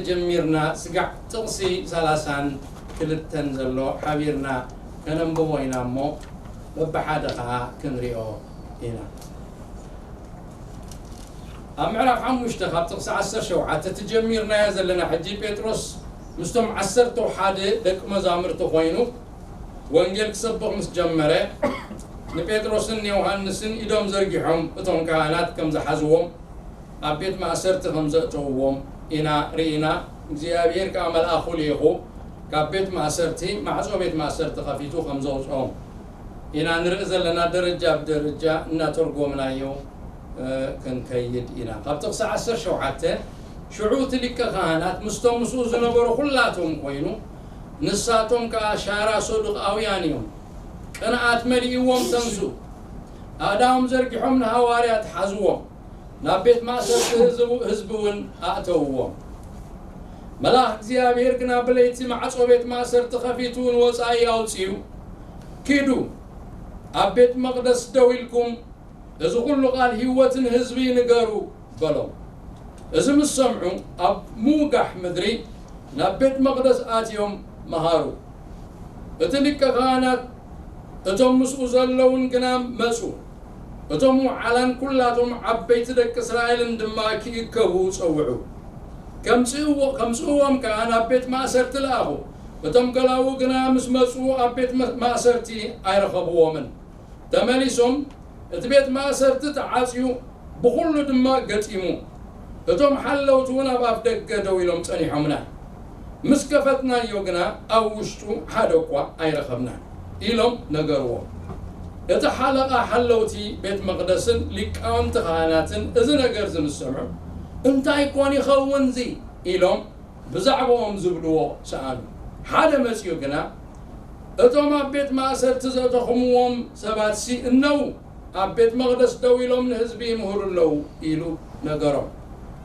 ጀሚርና ስጋዕ ጥቕሲ ሰላሳን ክልተን ዘሎ ሓቢርና ከነንብቦ ኢና እሞ በብሓደ ኸዓ ክንሪኦ ኢና። ኣብ ምዕራፍ ሓሙሽተ ካብ ጥቕሲ ዓሰርተ ሸውዓተ እቲ ጀሚርናዮ ዘለና ሕጂ ጴጥሮስ ምስቶም ዓሰርተ ሓደ ደቂ መዛሙርቲ ኮይኑ ወንጌል ክሰብኽ ምስ ጀመረ ንጴጥሮስን ንዮሃንስን ኢዶም ዘርጊሖም እቶም ካህናት ከም ዝሓዝዎም ኣብ ቤት ማእሰርቲ ከም ዘእተውዎም ኢና ርኢና። እግዚኣብሔር ከዓ መልኣኹ ልኢኹ ካብ ቤት ማእሰርቲ ማዕጾ ቤት ማእሰርቲ ከፊቱ ከም ዘውፅኦም ኢና ንርኢ ዘለና። ደረጃ ብደረጃ እናተርጎምናዮ ክንከይድ ኢና። ካብ ጥቕሲ ዓሰርተ ሸውዓተ ሽዑ እቲ ሊቀ ካህናት ምስቶም ምስኡ ዝነበሩ ኩላቶም ኮይኑ ንሳቶም ከዓ ሻራ ሰዱቃውያን እዮም። ቅንኣት መሊእዎም ተንሱ ኣእዳዎም ዘርጊሖም ንሃዋርያት ሓዝዎም። ናብ ቤት ማእሰርቲ ህዝቡ እውን ኣእተውዎም። መልኣኽ እግዚኣብሔር ግና ብለይቲ ማዕጾ ቤት ማእሰርቲ ከፊቱ ንወጻኢ ኣውጺኡ ኪዱ ኣብ ቤት መቕደስ ደው ኢልኩም እዚ ኩሉ ቃል ህይወት ንህዝቢ ንገሩ በሎም። እዚ ምስ ሰምዑ ኣብ ምውጋሕ ምድሪ ናብ ቤት መቕደስ ኣትዮም መሃሩ። እቲ ሊቀ ካህናት እቶም ምስኡ ዘለውን ግና መጹ። እቶም ውዓላን ኩላቶም ዓበይቲ ደቂ እስራኤልን ድማ ክእከቡ ጸውዑ። ከምጽእዎ- ከምጽእዎም ከኣ ናብ ቤት ማእሰርቲ ለኣኹ። እቶም ገላዉ ግና ምስ መጹ ኣብ ቤት መ- ማእሰርቲ ኣይረኸብዎምን። ተመሊሶም እቲ ቤት ማእሰርቲ ተዓጽዩ ብኹሉ ድማ ገጢሙ። እቶም ሓለውቲ እውን ኣብ ኣፍ ደገ ደው ኢሎም ጸኒሖምና። ምስ ከፈትናዮ ግና ኣብ ውሽጡ ሓደ እኳ ኣይረኸብናን ኢሎም ነገርዎ። እቲ ሓለቓ ሓለውቲ ቤት መቕደስን ሊቃውንቲ ካህናትን እዚ ነገር እዚ ምስ ሰምዑ እንታይ ኮን ይኸውን እዚ ኢሎም ብዛዕባኦም ዝብልዎ ሰኣኑ። ሓደ መጺኡ ግና እቶም ኣብ ቤት ማእሰርቲ ዘእተኹምዎም ሰባትሲ እነዉ ኣብ ቤት መቕደስ ደው ኢሎም ንህዝቢ ይምህሩ ኣለዉ ኢሉ ነገሮም።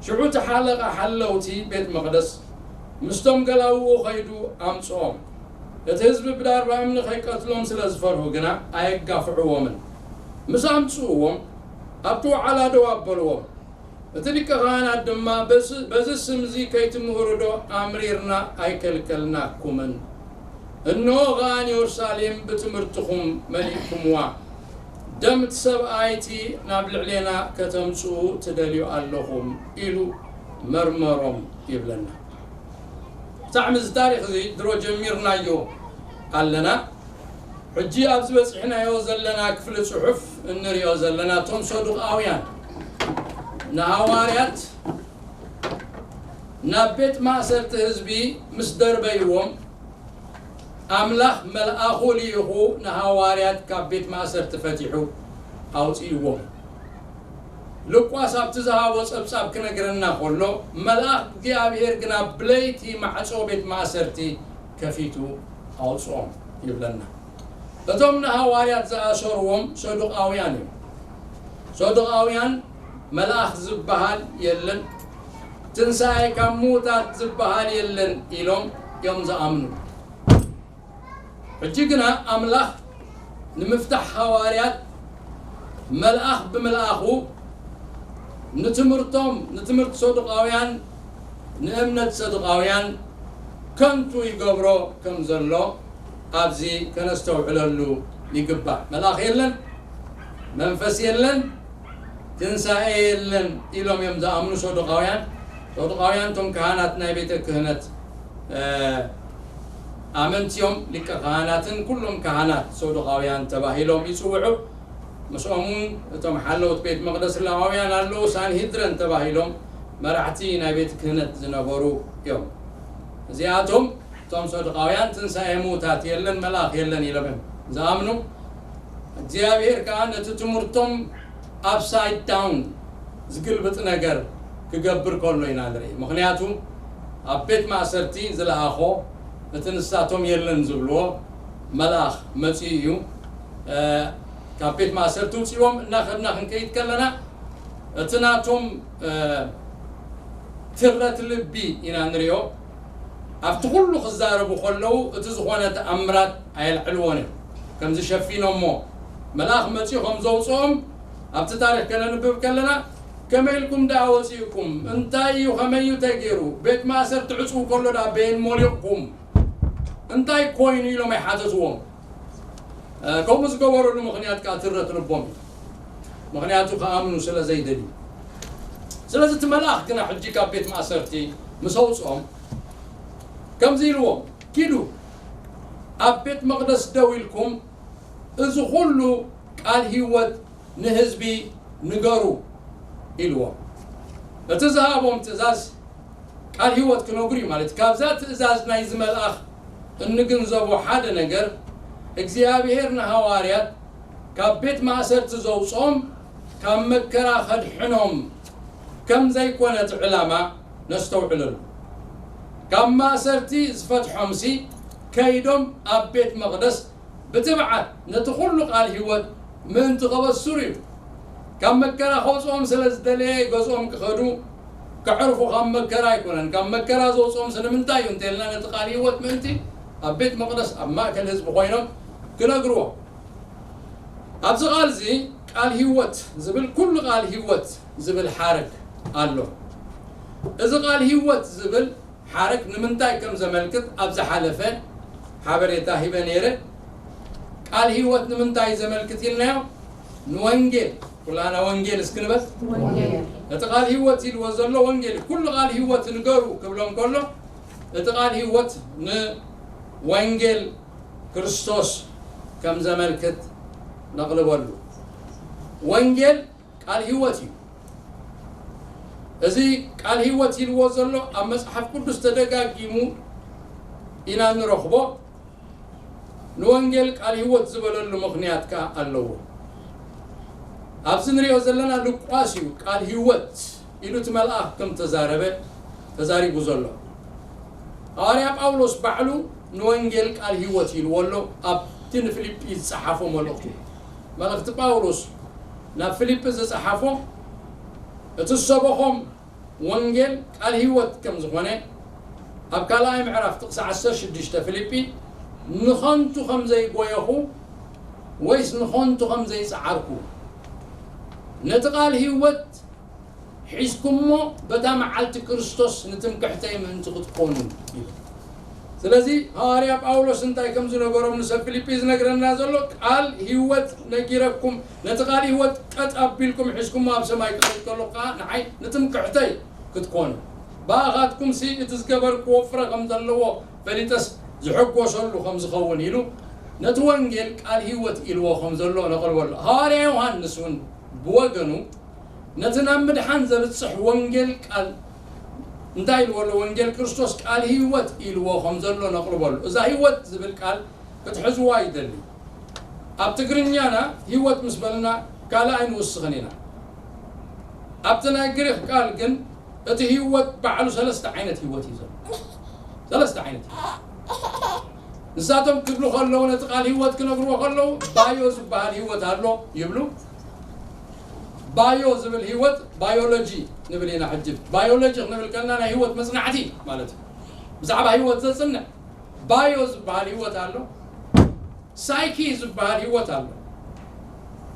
ሽዑ እቲ ሓለቓ ሓለውቲ ቤት መቕደስ ምስቶም ገላውኡ ኸይዱ ኣምጽኦም። እቲ ህዝቢ ብዳርባ እምኒ ኸይቀትሎም ስለ ዝፈርሁ ግና ኣየጋፍዕዎምን። ምስ ኣምጽእዎም ኣብቲ ወዓላ ደው ኣበልዎም። እቲ ሊቀ ካህናት ድማ በዚ ስም እዚ ከይትምህሩ ዶ ኣምሪርና ኣይከልከልናኩምን? እንሆ ኸኣ ንየሩሳሌም ብትምህርትኹም መሊእኩምዋ። ደም እቲ ሰብኣይ እቲ ናብ ልዕሌና ከተምጽኡ ትደልዩ ኣለኹም ኢሉ መርመሮም ይብለና። ብጣዕሚ እዚ ታሪኽ እዚ ድሮ ጀሚርናዮ ኣለና። ሕጂ ኣብዚ በጺሕናዮ ዘለና ክፍሊ ጽሑፍ እንሪኦ ዘለና እቶም ሰዱቃውያን ንሃዋርያት ናብ ቤት ማእሰርቲ ህዝቢ ምስ ደርበይዎም ኣምላኽ መልኣኹ ልኢኹ ንሃዋርያት ካብ ቤት ማእሰርቲ ፈቲሑ ኣውጺእዎም። ሉቃስ ኣብቲ ዝሃቦ ጸብጻብ ክነግረና ከሎ መልኣኽ እግዚኣብሔር ግና ብለይቲ ማዕጾ ቤት ማእሰርቲ ከፊቱ ኣውጽኦም ይብለና። እቶም ንሃዋርያት ዝኣሰርዎም ሰዱቃውያን እዮም። ሰዱቃውያን መልኣኽ ዝበሃል የለን፣ ትንሳኤ ካብ ምዉታት ዝበሃል የለን ኢሎም እዮም ዝኣምኑ። ሕጂ ግና ኣምላኽ ንምፍታሕ ሃዋርያት መልኣኽ ብምልኣኹ ንትምህርቶም ንትምህርቲ ሰዱቃውያን ንእምነት ሰዱቃውያን ከንቱ ይገብሮ ከም ዘሎ ኣብዚ ከነስተውዕለሉ ይግባእ። መልኣኽ የለን፣ መንፈስ የለን፣ ትንሳኤ የለን ኢሎም እዮም ዝኣምኑ ሰዱቃውያን። ሰዱቃውያን እቶም ካህናት ናይ ቤተ ክህነት ኣመንቲ እዮም። ሊቀ ካህናትን ኩሎም ካህናት ሰዱቃውያን ተባሂሎም ይጽውዑ። ምስኦም እውን እቶም ሓለውት ቤት መቕደስ ላዋውያን ኣለዉ፣ ሳንሂድረን ተባሂሎም መራሕቲ ናይ ቤት ክህነት ዝነበሩ እዮም። እዚኣቶም እቶም ሰዱቃውያን ትንሳኤ ምዉታት የለን፣ መልኣኽ የለን ኢሎም እዮም ዝኣምኑ። እግዚኣብሔር ከዓ ነቲ ትምህርቶም ኣፕሳይድ ዳውን ዝግልብጥ ነገር ክገብር ከሎ ኢና ንርኢ። ምኽንያቱ ኣብ ቤት ማእሰርቲ ዝለኣኾ እቲ ንሳቶም የለን ዝብልዎ መልኣኽ መጺኡ እዩ። ካብ ቤት ማእሰርቲ ውፅዎም እናኸድና ክንከይድ ከለና እቲ ናቶም ትረት ልቢ ኢና ንሪኦ። ኣብቲ ኩሉ ክዛረቡ ከለዉ እቲ ዝኾነ ተኣምራት ኣየልዕልዎን እዮም። ከምዚ ሸፊኖሞ መልኣኽ መፂኡ ከም ዘውፅኦም ኣብቲ ታሪክ ከነንብብ ከለና ከመይ ኢልኩም ደኣ ወፂእኩም? እንታይ እዩ? ከመይ እዩ ተገይሩ? ቤት ማእሰርቲ ዕፁው ከሎ ደኣ በየን ሞሊቕኩም? እንታይ ኮይኑ? ኢሎም ኣይሓተትዎም። ከምኡ ዝገበረሉ ምኽንያት ከዓ ትረት ልቦም እዩ። ምኽንያቱ ክኣምኑ ስለ ዘይደልዩ። ስለዚ እቲ መልኣኽ ግና ሕጂ ካብ ቤት ማእሰርቲ ምስ ኣውፅኦም ከምዚ ኢልዎም፣ ኪዱ ኣብ ቤት መቕደስ ደው ኢልኩም እዚ ኩሉ ቃል ህይወት ንህዝቢ ንገሩ ኢልዎም። እቲ ዝሃቦም ትእዛዝ ቃል ህይወት ክነግሩ እዩ ማለት እዩ። ካብዛ ትእዛዝ ናይዚ መልኣኽ እንግንዘቦ ሓደ ነገር፣ እግዚኣብሔር ንሃዋርያት ካብ ቤት ማእሰርቲ ዘውፅኦም ካብ መከራ ከድሕኖም ከም ዘይኮነ እቲ ዕላማ ነስተውዕለሉ። ካብ ማእሰርቲ ዝፈትሖምሲ ከይዶም ኣብ ቤት መቕደስ ብትብዓት ነቲ ኩሉ ቃል ህይወት ምእንቲ ከበስሩ እዩ። ካብ መከራ ከውፅኦም ስለ ዝደለየ ገዝኦም ክኸዱ፣ ከዕርፉ ካብ መከራ ኣይኮነን። ካብ መከራ ዘውፅኦም ስለምንታይ እዩ እንተልና ነቲ ቃል ህይወት ምእንቲ ኣብ ቤት መቕደስ ኣብ ማእከል ህዝቢ ኮይኖም ክነግርዎ። ኣብዚ ቃል እዚ ቃል ህይወት ዝብል ኩሉ ቃል ህይወት ዝብል ሓረግ ኣሎ። እዚ ቃል ህይወት ዝብል ሓረግ ንምንታይ ከም ዘመልክት ኣብ ዝሓለፈ ሓበሬታ ሂበ ነይረ። ቃል ህይወት ንምንታይ ዘመልክት ኢልናዮ? ንወንጌል። ኩላና ወንጌል እስኪ ንበል። እቲ ቃል ህይወት ኢልዎ ዘሎ ወንጌል፣ ኩሉ ቃል ህይወት ንገሩ ክብሎም ከሎ እቲ ቃል ህይወት ንወንጌል ክርስቶስ ከም ዘመልክት ነቕልበሉ። ወንጌል ቃል ህይወት እዩ። እዚ ቃል ህይወት ኢልዎ ዘሎ ኣብ መጽሓፍ ቅዱስ ተደጋጊሙ ኢና ንረኽቦ። ንወንጌል ቃል ህይወት ዝበለሉ ምኽንያት ከኣ ኣለዎ። ኣብዚ ንሪኦ ዘለና ሉቃስ እዩ ቃል ህይወት ኢሉ እቲ መልኣኽ ከም ተዛረበ ተዛሪቡ ዘሎ። ሃዋርያ ጳውሎስ ባዕሉ ንወንጌል ቃል ህይወት ኢልዎ ኣሎ ኣብቲ ንፊልጲ ዝጸሓፎ መልእኽቱ። መልእኽቲ ጳውሎስ ናብ ፊልጲ ዝጸሓፎ እቲ ዝሰበኾም ወንጌል ቃል ህይወት ከም ዝኾነ ኣብ ካልኣይ ምዕራፍ ጥቕሲ ዓሰርተ ሽዱሽተ ፊልጲ ንኸንቱ ከም ዘይጎየኹ ወይስ ንኸንቱ ከም ዘይጸዓርኩ ነቲ ቃል ህይወት ሒዝኩሞ በታ መዓልቲ ክርስቶስ ንትምክሕተይ ምእንቲ ክትኮኑ ይብል። ስለዚ ሃዋርያ ጳውሎስ እንታይ ከም ዝነገሮም ንሰብ ፊልጲ ዝነግረና ዘሎ ቃል ህይወት ነጊረኩም ነቲ ቃል ህይወት ቀጥ ኣቢልኩም ሒዝኩሞ ኣብ ሰማይ ክኸይድ ከሎ ከዓ ንዓይ ንትምክሕተይ ክትኮኑ ብኣኻትኩምሲ እቲ ዝገበርክዎ ፍረ ከም ዘለዎ ፈሊጠስ ዝሕጎሰሉ ከም ዝኸውን ኢሉ ነቲ ወንጌል ቃል ህይወት ኢልዎ ከም ዘሎ ነቕርበሉ። ሃዋርያ ዮሃንስ እውን ብወገኑ ነቲ ናብ ምድሓን ዘብጽሕ ወንጌል ቃል እንታይ ኢልዎ ኣሎ? ወንጌል ክርስቶስ ቃል ህይወት ኢልዎ ከም ዘሎ ነቕርበሉ። እዛ ህይወት ዝብል ቃል ክትሕዝዋ ይደሊ። ኣብ ትግርኛና ህይወት ምስ በልና ካልእ ኣይንውስኽን ኢና። ኣብቲ ናይ ግሪኽ ቃል ግን እቲ ህይወት ባዕሉ ሰለስተ ዓይነት ህይወት እዩ ዘሎ። ሰለስተ ዓይነት ህይወት። ንሳቶም ክብሉ ከለዉ ነቲ ቃል ህይወት ክነግርዎ ከለዉ ባዮ ዝበሃል ህይወት ኣሎ ይብሉ። ባዮ ዝብል ህይወት ባዮሎጂ ንብል ኢና። ሕጂ ባዮሎጂ ክንብል ከለና ናይ ህይወት መጽናዕቲ ማለት እዩ። ብዛዕባ ህይወት ዘጽንዕ ባዮ ዝበሃል ህይወት ኣሎ። ሳይኪ ዝበሃል ህይወት ኣሎ።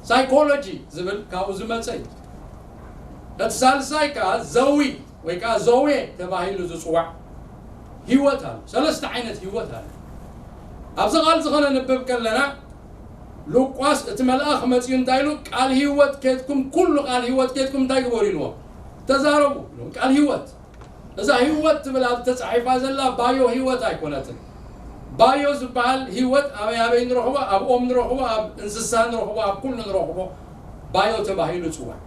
ሳይኮሎጂ ዝብል ካብኡ ዝመጸ እዩ። እቲ ሳልሳይ ከዓ ዘዊ ወይ ከዓ ዘዌ ተባሂሉ ዝጽዋዕ ህይወት ኣሎ። ሰለስተ ዓይነት ህይወት ኣሎ። ኣብዚ ቃል ዝኾነ ንብብ ከለና ሉቃስ እቲ መልኣኽ መጺኡ እንታይ ኢሉ? ቃል ህይወት ኬድኩም፣ ኩሉ ቃል ህይወት ኬድኩም እንታይ ግበሩ ኢልዎም? ተዛረቡ ኢልዎም። ቃል ህይወት እዛ ህይወት ትብል ኣብ ተጻሒፋ ዘላ ባዮ ህይወት ኣይኮነትን። ባዮ ዝበሃል ህይወት ኣበይ ኣበይ ንረኽቦ? ኣብ ኦም ንረኽቦ፣ ኣብ እንስሳ ንረኽቦ፣ ኣብ ኩሉ ንረኽቦ ባዮ ተባሂሉ ይጽዋዕ።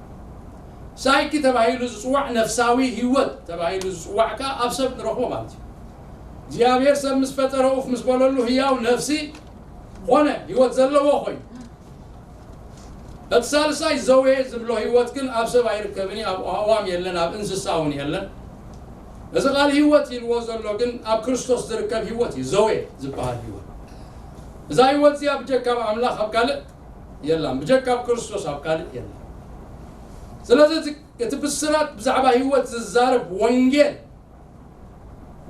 ሳይኪ ተባሂሉ ዝጽዋዕ ነፍሳዊ ህይወት ተባሂሉ ዝጽዋዕ ከኣ ኣብ ሰብ ንረኽቦ ማለት እዩ። እግዚኣብሔር ሰብ ምስ ፈጠረ ኡፍ ምስ በለሉ ህያው ነፍሲ ኾነ፣ ህይወት ዘለዎ ኮይኑ። እቲ ሳልሳይ ዘዌ ዝብሎ ህይወት ግን ኣብ ሰብ ኣይርከብን እዩ፣ ኣብ ኣእዋም የለን፣ ኣብ እንስሳ እውን የለን። እዚ ቃል ህይወት ኢልዎ ዘሎ ግን ኣብ ክርስቶስ ዝርከብ ህይወት እዩ፣ ዘዌ ዝበሃል ህይወት። እዛ ህይወት እዚኣ ብጀካ ኣብ ኣምላኽ ኣብ ካልእ የላን፣ ብጀካ ኣብ ክርስቶስ ኣብ ካልእ የላን። ስለዚ እቲ፣ እቲ ብስራት ብዛዕባ ህይወት ዝዛረብ ወንጌል፣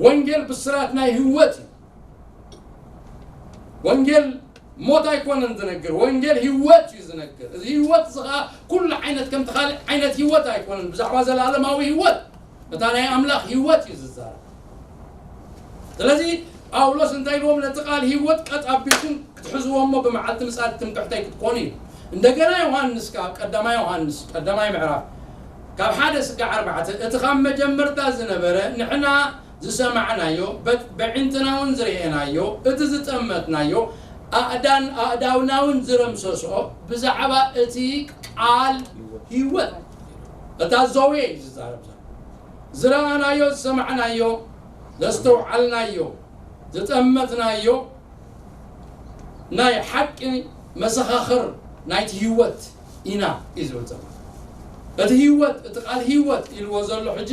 ወንጌል ብስራት ናይ ህይወት እዩ። ወንጌል ሞት ኣይኮነን ዝነግር፣ ወንጌል ህይወት እዩ ዝነግር። እዚ ህይወት እዚ ኸዓ ኩሉ ዓይነት ከምቲ ካልእ ዓይነት ህይወት ኣይኮነን፣ ብዛዕባ ዘለኣለማዊ ህይወት፣ እታ ናይ ኣምላኽ ህይወት እዩ ዝዛረብ። ስለዚ ጳውሎስ እንታይ ኢልዎም? ነቲ ቃል ህይወት ቀጥ ኣቢልኩም ክትሕዝዎ እሞ ብመዓልቲ ምጽኣት ትምክሕተይ ክትኮኑ እዩ። እንደገና ዮሃንስ ከኣ፣ ቀዳማይ ዮሃንስ፣ ቀዳማይ ምዕራፍ፣ ካብ ሓደ ስጋዕ ኣርባዕተ፣ እቲ ካብ መጀመርታ ዝነበረ፣ ንሕና ዝሰማዕናዮ፣ በት-፣ በዒንትና እውን ዝረኤናዮ፣ እቲ ዝጠመትናዮ፣ ኣእዳን-፣ ኣእዳውና እውን ዝረምሰስኦ፣ ብዛዕባ እቲ ቃል ህይወት፣ እታ ዘዌ እዩ ዝዛረብ ዘሎ። ዝረኣናዮ፣ ዝሰማዕናዮ፣ ዘስተውዓልናዮ፣ ዝጠመትናዮ ናይ ሓቂ መሰኻኽር ናይቲ ህይወት ኢና እዩ ዝብል ዘሎ። እቲ ህይወት፣ እቲ ቃል ህይወት ኢልዎ ዘሎ ሕጂ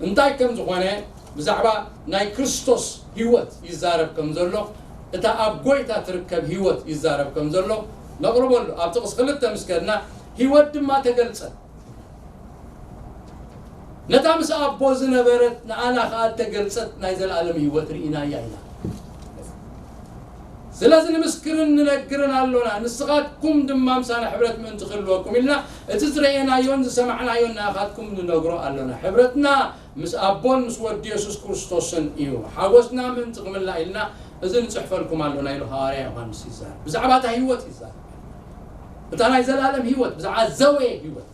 እንታይ ከም ዝኾነ፣ ብዛዕባ ናይ ክርስቶስ ህይወት ይዛረብ ከም ዘሎ፣ እታ ኣብ ጎይታ ትርከብ ህይወት ይዛረብ ከም ዘሎ ነቕርበሉ። ኣብ ጥቕሲ ክልተ ምስ ከድና፣ ህይወት ድማ ተገልጸ። ነታ ምስ ኣቦ ዝነበረት ንኣና ኸኣ እተገልጸት ናይ ዘለኣለም ህይወት ርኢናያ ኢና። ስለዚ ንምስክርን ንነግርን ኣሎና፣ ንስኻትኩም ድማ ምሳና ሕብረት ምእንቲ ክህልወኩም ኢልና፣ እቲ ዝረኤናዮን ዝሰማዕናዮን ንኣኻትኩም ንነግሮ ኣሎና። ሕብረትና ምስ ኣቦን ምስ ወዲ የሱስ ክርስቶስን እዩ። ሓጎስና ምእንቲ ክምላእ ኢልና፣ እዚ ንጽሕፈልኩም ኣሎና ኢሉ ሃዋርያ ዮሃንስ ይዛረብ። ብዛዕባ እታ ህይወት ይዛረብ። እታ ናይ ዘለኣለም ህይወት፣ ብዛዕባ ዘዌ ህይወት።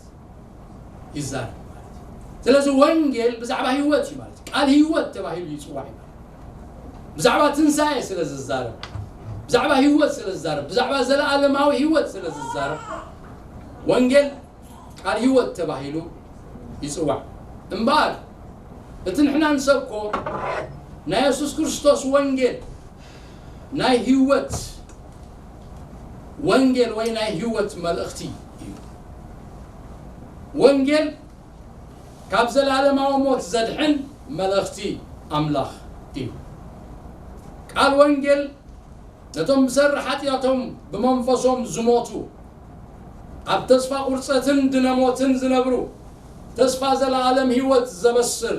ይዛረብ ማለት እዩ። ስለዚ ወንጌል ብዛዕባ ህይወት እዩ ማለት እዩ። ቃል ህይወት ተባሂሉ ይጽዋዕ እዩ ማለት እዩ። ብዛዕባ ትንሳኤ ስለ ዝዛረብ፣ ብዛዕባ ህይወት ስለ ዝዛረብ፣ ብዛዕባ ዘለኣለማዊ ህይወት ስለ ዝዛረብ፣ ወንጌል ቃል ህይወት ተባሂሉ ይጽዋዕ። እምበኣር፣ እቲ ንሕና ንሰብኮ ናይ የሱስ ክርስቶስ ወንጌል ናይ ህይወት ወንጌል ወይ ናይ ህይወት መልእኽቲ እዩ። ወንጌል ካብ ዘለኣለማዊ ሞት ዘድሕን መልእኽቲ ኣምላኽ እዩ። ቃል ወንጌል ነቶም ብሰሪ ሓጢኣቶም ብመንፈሶም ዝሞቱ፣ ኣብ ተስፋ ቁርጸትን ድነ ሞትን ዝነብሩ፣ ተስፋ ዘለኣለም ህይወት ዘበስር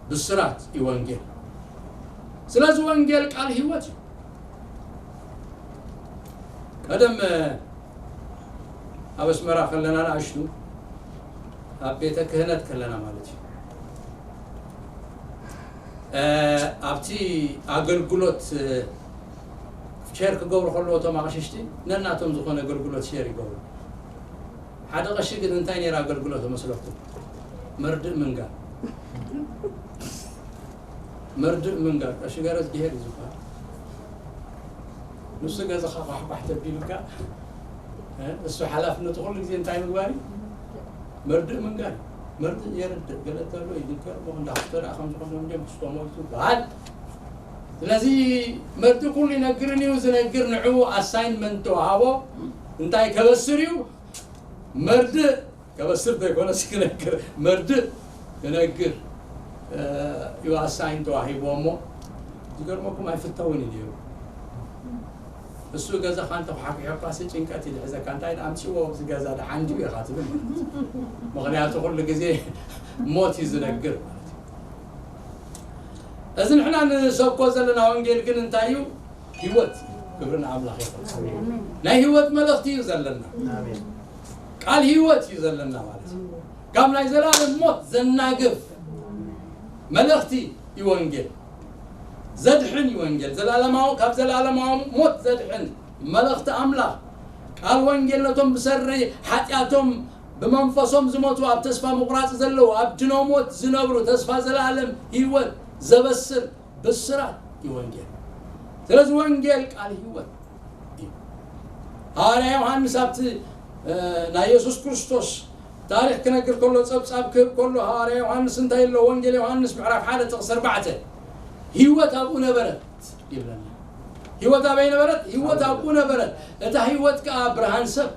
ብስራት እዩ ወንጌል። ስለዚ ወንጌል ቃል ህይወት እዩ። ቀደም ኣብ ኣስመራ ከለና ንኣሽቱ፣ ኣብ ቤተ ክህነት ከለና ማለት እዩ፣ እ፣ ኣብቲ ኣገልግሎት፣ እ፣ ሼር ክገብሩ ከለዉ እቶም ኣቕሽሽቲ ነናቶም ዝኾነ ኣገልግሎት ሼር ይገብሩ። ሓደ ቀሺ ግን እንታይ ነይሩ ኣገልግሎት መስለኩም? መርድእ ምንጋር። መርድእ ምንጋር። ቀሺ ገረዝግሄር እዩ ዝበሃል። ንሱ ገዛኻ ኳሕኳሕ ተቢሉካ፣ እ፣ እሱ ሓላፍነቱ ኩሉ ግዜ እንታይ ምግባር እዩ? መርድእ ምንጋር እዩ። መርድእ የርድእ፣ ገለ እንተሎ ይንገር፣ እሞ እንዳ ክፍቶ ደኣ ከም ዝኾነ እንዲኦም ክስቶ ሞይቱ በሃል። ስለዚ መርድእ ኩሉ ይነግርን እዩ፣ ዝነግር ንዕኡ ኣሳይንመንት ተዋሃቦ። እንታይ ከበስር እዩ? መርድእ ከበስር ዘይኮነስ ክነግር፣ መርድእ ክነግር፣ እ፣ እዩ ኣሳይን ተዋሂብዎ እሞ፣ ዝገርመኩም ኣይፍተውን እዩ ነይሩ። እሱ ገዛኻ እንተኳሕኲሖካሲ ጭንቀት እዩ ዝሕዘካ፣ እንታይ ደኣ ኣምፅዎ ኣብዚ ገዛ ደሓን ድዩ ኢኻ ትብል ማለት እዩ። ምኽንያቱ ኩሉ ግዜ ሞት እዩ ዝነግር ማለት እዩ። እዚ ንሕና ንሰብኮ ዘለና ወንጌል ግን እንታይ እዩ? ህይወት። ክብሪ ንኣምላኽ ይኹን። ናይ ህይወት መልእኽቲ እዩ ዘለና። ኣሜን። ቃል ህይወት እዩ ዘለና ማለት እዩ። ካብ ናይ ዘላለም ሞት ዘናግፍ መልእኽቲ እዩ ወንጌል። ዘድሕን እዩ ወንጌል። ዘላለማዊ፣ ካብ ዘላለማዊ ሞት ዘድሕን መልእኽቲ ኣምላኽ። ቃል ወንጌል ነቶም ብሰሪ ሓጢኣቶም ብመንፈሶም ዝሞቱ፣ ኣብ ተስፋ ምቑራጽ ዘለዉ፣ ኣብ ድኖ ሞት ዝነብሩ፣ ተስፋ ዘላለም ህይወት ዘበስር ብስራት እዩ ወንጌል። ስለዚ ወንጌል ቃል ህይወት እዩ። ሃዋርያ ዮሃንስ ኣብቲ፣ እ፣ ናይ የሱስ ክርስቶስ ታሪኽ ክነግር ከሎ፣ ጸብጻብ ክህብ ከሎ፣ ሃዋርያ ዮሃንስ እንታይ ኣሎ? ወንጌል ዮሃንስ ምዕራፍ ሓደ ጥቕሲ ኣርባዕተ፣ ህይወት ኣብኡ ነበረት ይብለና። ህይወት ኣበይ ነበረት? ህይወት ኣብኡ ነበረት። እታ ህይወት ከኣ ብርሃን ሰብ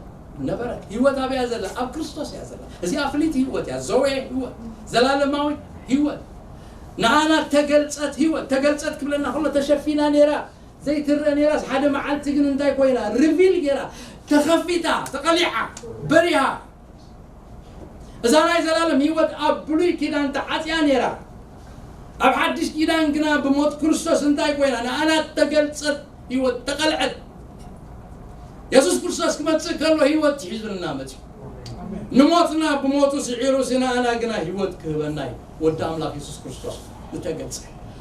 ነበረት። ህይወት ኣበይ እያ ዘላ? ኣብ ክርስቶስ እያ ዘላ። እዚኣ ፍልይቲ ህይወት እያ፣ ዘወየ ህይወት፣ ዘላለማዊ ህይወት። ንዓና ተገልጸት ህይወት። ተገልጸት ክብለና ከሎ ተሸፊና ነይራ፣ ዘይትረአ ነይራስ፣ ሓደ መዓልቲ ግን እንታይ ኮይና? ሪቪል ገይራ፣ ተኸፊታ፣ ተቐሊዓ፣ በሪሃ። እዛ ናይ ዘላለም ህይወት ኣብ ብሉይ ኪዳን ተዓጽያ ነይራ። ኣብ ሓድሽ ኪዳን ግና ብሞት ክርስቶስ እንታይ ኮይና? ንኣና ተገልጸት ህይወት፣ ተቐልዐት፣ ክርስቶስ ክመጽእ ከሎ ህይወት ሒዙልና መጺኡ። ንሞትና ብሞቱ ስዒሩ፣ ንኣና ግና ህይወት ክህበና እዩ ወዲ ኣምላኽ የሱስ ክርስቶስ ዝተገልጸ።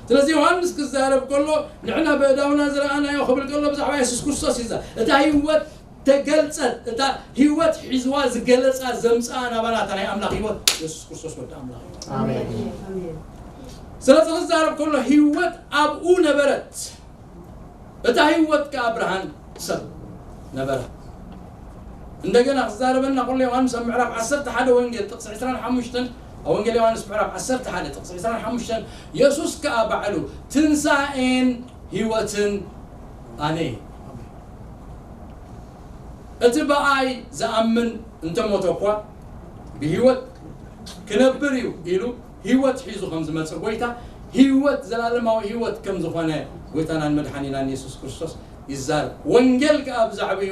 ስለዚ ዮሃንስ ክዛረብ ከሎ፣ ንሕና በእዳውና ዝረኣናዮ ክብል ከሎ ብዛዕባ የሱስ ክርስቶስ ይዛረብ። እታ ህይወት ተገልጸት፣ እታ ህይወት ሒዝዋ ዝገለጻ ዘምጽኣ ናባና እታ ናይ ኣምላኽ ህይወት የሱስ ክርስቶስ ወዲ ኣምላኽ እዩ። ኣሜን። ስለዚ ክዛረብ ከሎ ህይወት ኣብኡ ነበረት፣ እታ ህይወት ከኣ ብርሃን ሰብ ነበረት። እንደገና ክዛረበና ከሎ ዮሃንስ ኣብ ምዕራፍ ዓሰርተ ሓደ ወንጌል ጥቕሲ ዕስራን ሓሙሽተን፣ ኣብ ወንጌል ዮሃንስ ምዕራፍ ዓሰርተ ሓደ ጥቕሲ ዕስራን ሓሙሽተን፣ የሱስ ከኣ ባዕሉ ትንሳኤን ህይወትን ኣነ እየ። እቲ ብኣይ ዝኣምን እንተሞተ እኳ ብህይወት ክነብር እዩ ኢሉ ህይወት ሒዙ ከም ዝመጽእ ጎይታ፣ ህይወት፣ ዘላለማዊ ህይወት ከም ዝኾነ ጎይታናን መድሓኒናን የሱስ ክርስቶስ ይዛረብ። ወንጌል ከኣ ብዛዕባኡ፣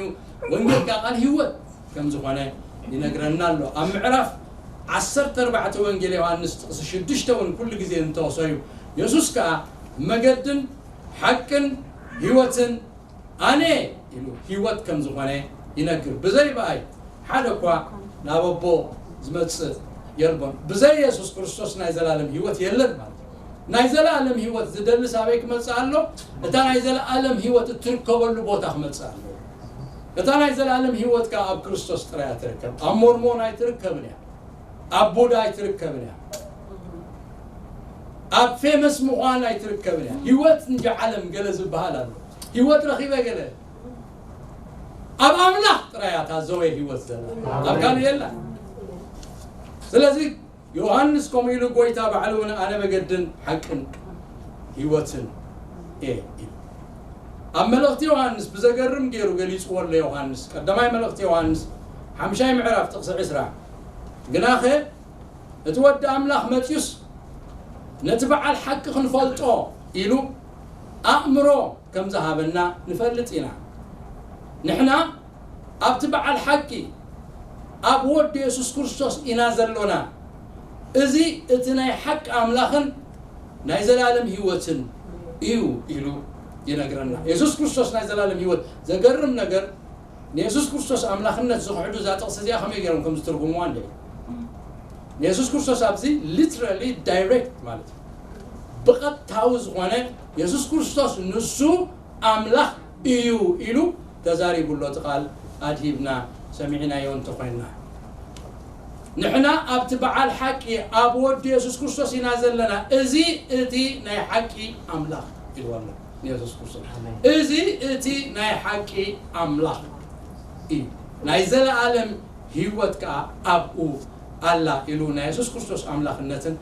ወንጌል ከኣ ቃል ህይወት ከም ዝኾነ ይነግረና ኣሎ። ኣብ ምዕራፍ ዓሰርተ ኣርባዕተ ወንጌል ዮሃንስ ጥቕሲ ሽዱሽተ እውን ኩሉ ግዜ እንጠቕሶ እዩ። የሱስ ከኣ መገድን ሓቅን ህይወትን ኣነ ኢሉ ህይወት ከም ዝኾነ ይነግር። ብዘይ ብኣይ ሓደ እኳ ናብ ኣቦ ዝመጽእ የልቦን። ብዘይ የሱስ ክርስቶስ ናይ ዘላለም ህይወት የለን ማለት እዩ። ናይ ዘላለም ህይወት ዝደሊ ሳበይ ክመጽእ ኣሎ? እታ ናይ ዘላለም ህይወት እትርከበሉ ቦታ ክመጽእ ኣሎ። እታ ናይ ዘላለም ህይወት ከኣ ኣብ ክርስቶስ ጥራይ እያ ትርከብ። ኣብ ሞርሞን ኣይትርከብን እያ። ኣብ ቡዳ ኣይትርከብን እያ። ኣብ ፌመስ ምዃን ኣይትርከብን እያ። ህይወት እንጂ ዓለም ገለ ዝበሃል ኣሎ። ህይወት ረኺበ ገለ። ኣብ ኣምላኽ ጥራይ እያ እታ ዘወይ ህይወት ዘላ። ኣብ ካልእ የላ። ስለዚ ዮሃንስ ከምኡ ኢሉ ጎይታ ባዕሉ እውን ኣነ መገድን ሓቅን ህይወትን እየ ኢሉ። ኣብ መልእኽቲ ዮሃንስ ብዘገርም ገይሩ ገሊጽዎ ኣሎ ዮሃንስ። ቀዳማይ መልእኽቲ ዮሃንስ ሓምሻይ ምዕራፍ ጥቕሲ ዕስራ፣ ግናኸ እቲ ወዲ ኣምላኽ መጺኡስ ነቲ በዓል ሓቂ ክንፈልጦ ኢሉ ኣእምሮ ከም ዝሃበና ንፈልጥ ኢና። ንሕና ኣብቲ በዓል ሓቂ ኣብ ወዲ የሱስ ክርስቶስ ኢና ዘሎና። እዚ እቲ ናይ ሓቂ ኣምላኽን ናይ ዘላለም ህይወትን እዩ ኢሉ ይነግረና። የሱስ ክርስቶስ ናይ ዘላለም ህይወት። ዘገርም ነገር፣ ንየሱስ ክርስቶስ ኣምላኽነት ዝኽሕዱ እዛ ጥቕሲ እዚኣ ከመይ ገይሮም ከም ዝትርጉምዋ እንደ ንየሱስ ክርስቶስ ኣብዚ ሊትራሊ ዳይሬክት ማለት እዩ። ብቐጥታዊ ዝኾነ የሱስ ክርስቶስ ንሱ ኣምላኽ እዩ ኢሉ ተዛሪቡ ኣሎ። እቲ ቃል ኣድሂብና ሰሚዕናዮ እንተኾይንና፣ ንሕና ኣብቲ በዓል ሓቂ ኣብ ወዲ የሱስ ክርስቶስ ኢና ዘለና። እዚ እቲ ናይ ሓቂ ኣምላኽ ኢልዎ ኣሎ ንየሱስ ክርስቶስ። ኣሜን። እዚ እቲ ናይ ሓቂ ኣምላኽ እዩ። ናይ ዘለኣለም ህይወት ከኣ ኣብኡ ኣላ ኢሉ ናይ የሱስ ክርስቶስ ኣምላኽነትን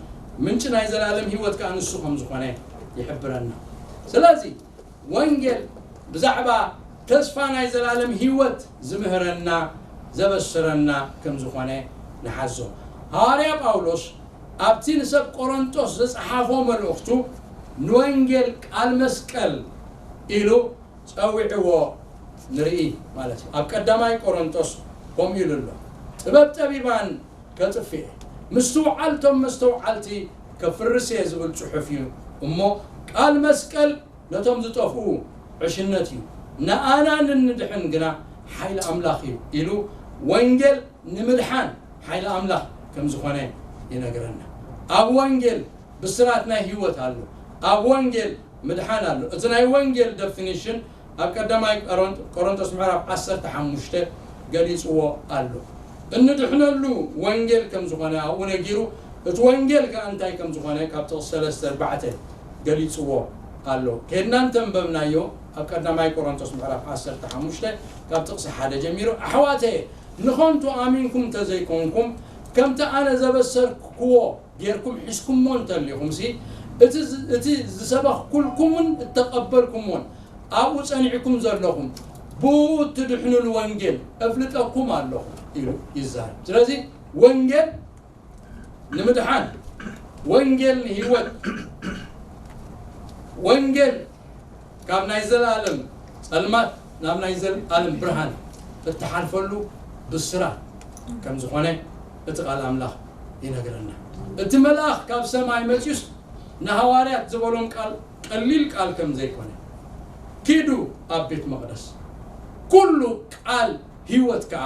ምንጪ ናይ ዘለኣለም ህይወት ከኣ ንሱ ከም ዝኾነ ይሕብረና። ስለዚ ወንጌል ብዛዕባ ተስፋ ናይ ዘለኣለም ህይወት ዝምህረና፣ ዘበስረና ከም ዝኾነ ንሓዞ። ሃዋርያ ጳውሎስ ኣብቲ ንሰብ ቆሮንጦስ ዝጸሓፎ መልእኽቱ ንወንጌል ቃል መስቀል ኢሉ ጸዊዕዎ ንርኢ ማለት እዩ። ኣብ ቀዳማይ ቆሮንጦስ ከምኡ ኢሉ ኣሎ። ጥበብ ጠቢባን ከጥፍእ፣ ምስትውዓል እቶም መስተውዓልቲ ከፍርስ እየ ዝብል ጽሑፍ እዩ እሞ፣ ቃል መስቀል ነቶም ዝጠፍኡ ዕሽነት እዩ፣ ንኣና ንንድሕን ግና ሓይሊ ኣምላኽ እዩ ኢሉ፣ ወንጌል ንምድሓን ሓይሊ ኣምላኽ ከም ዝኾነ ይነግረና። ኣብ ወንጌል ብስራት ናይ ህይወት ኣሎ። ኣብ ወንጌል ምድሓን ኣሎ። እቲ ናይ ወንጌል ደፊኒሽን ኣብ ቀዳማይ ቆሮንት-፣ ቆሮንቶስ ምዕራፍ ዓሰርተ ሓሙሽተ ገሊጽዎ ኣሎ። እንድሕነሉ ወንጌል ከም ዝኾነ ኣብኡ ነጊሩ፣ እቲ ወንጌል ከኣ እንታይ ከም ዝኾነ ካብ ጥቕሲ ሰለስተ ኣርባዕተ ገሊጽዎ ኣሎ። ኬድና እንተንበብናዮ፣ ኣብ ቀዳማይ ቆሮንቶስ ምዕራፍ ዓሰርተ ሓሙሽተ ካብ ጥቕሲ ሓደ ጀሚሩ፣ ኣሕዋተየ፣ ንኸንቱ ኣሚንኩም እንተዘይኮንኩም፣ ከምቲ ኣነ ዘበሰርክዎ ጌርኩም ሒዝኩሞ እንተሊኹምሲ፣ እቲ ዝ-፣ እቲ ዝሰበኽኩልኩምን እተቐበልኩሞን ኣብኡ ጸኒዕኩም ዘለኹም፣ ብኡ እትድሕኑሉ ወንጌል እፍልጠኩም ኣለኹ ኢሉ ይዛረብ። ስለዚ ወንጌል ንምድሓን፣ ወንጌል ንህይወት፣ ወንጌል ካብ ናይ ዘለኣለም ጸልማት ናብ ናይ ዘለኣለም ብርሃን እትሓልፈሉ ብስራት ከም ዝኾነ እቲ ቃል ኣምላኽ ይነግረና። እቲ መልኣኽ ካብ ሰማይ መጺኡስ ንሃዋርያት ዝበሎም ቃል ቀሊል ቃል ከም ዘይኮነ፣ ኪዱ ኣብ ቤት መቕደስ፣ ኩሉ ቃል ህይወት ከዓ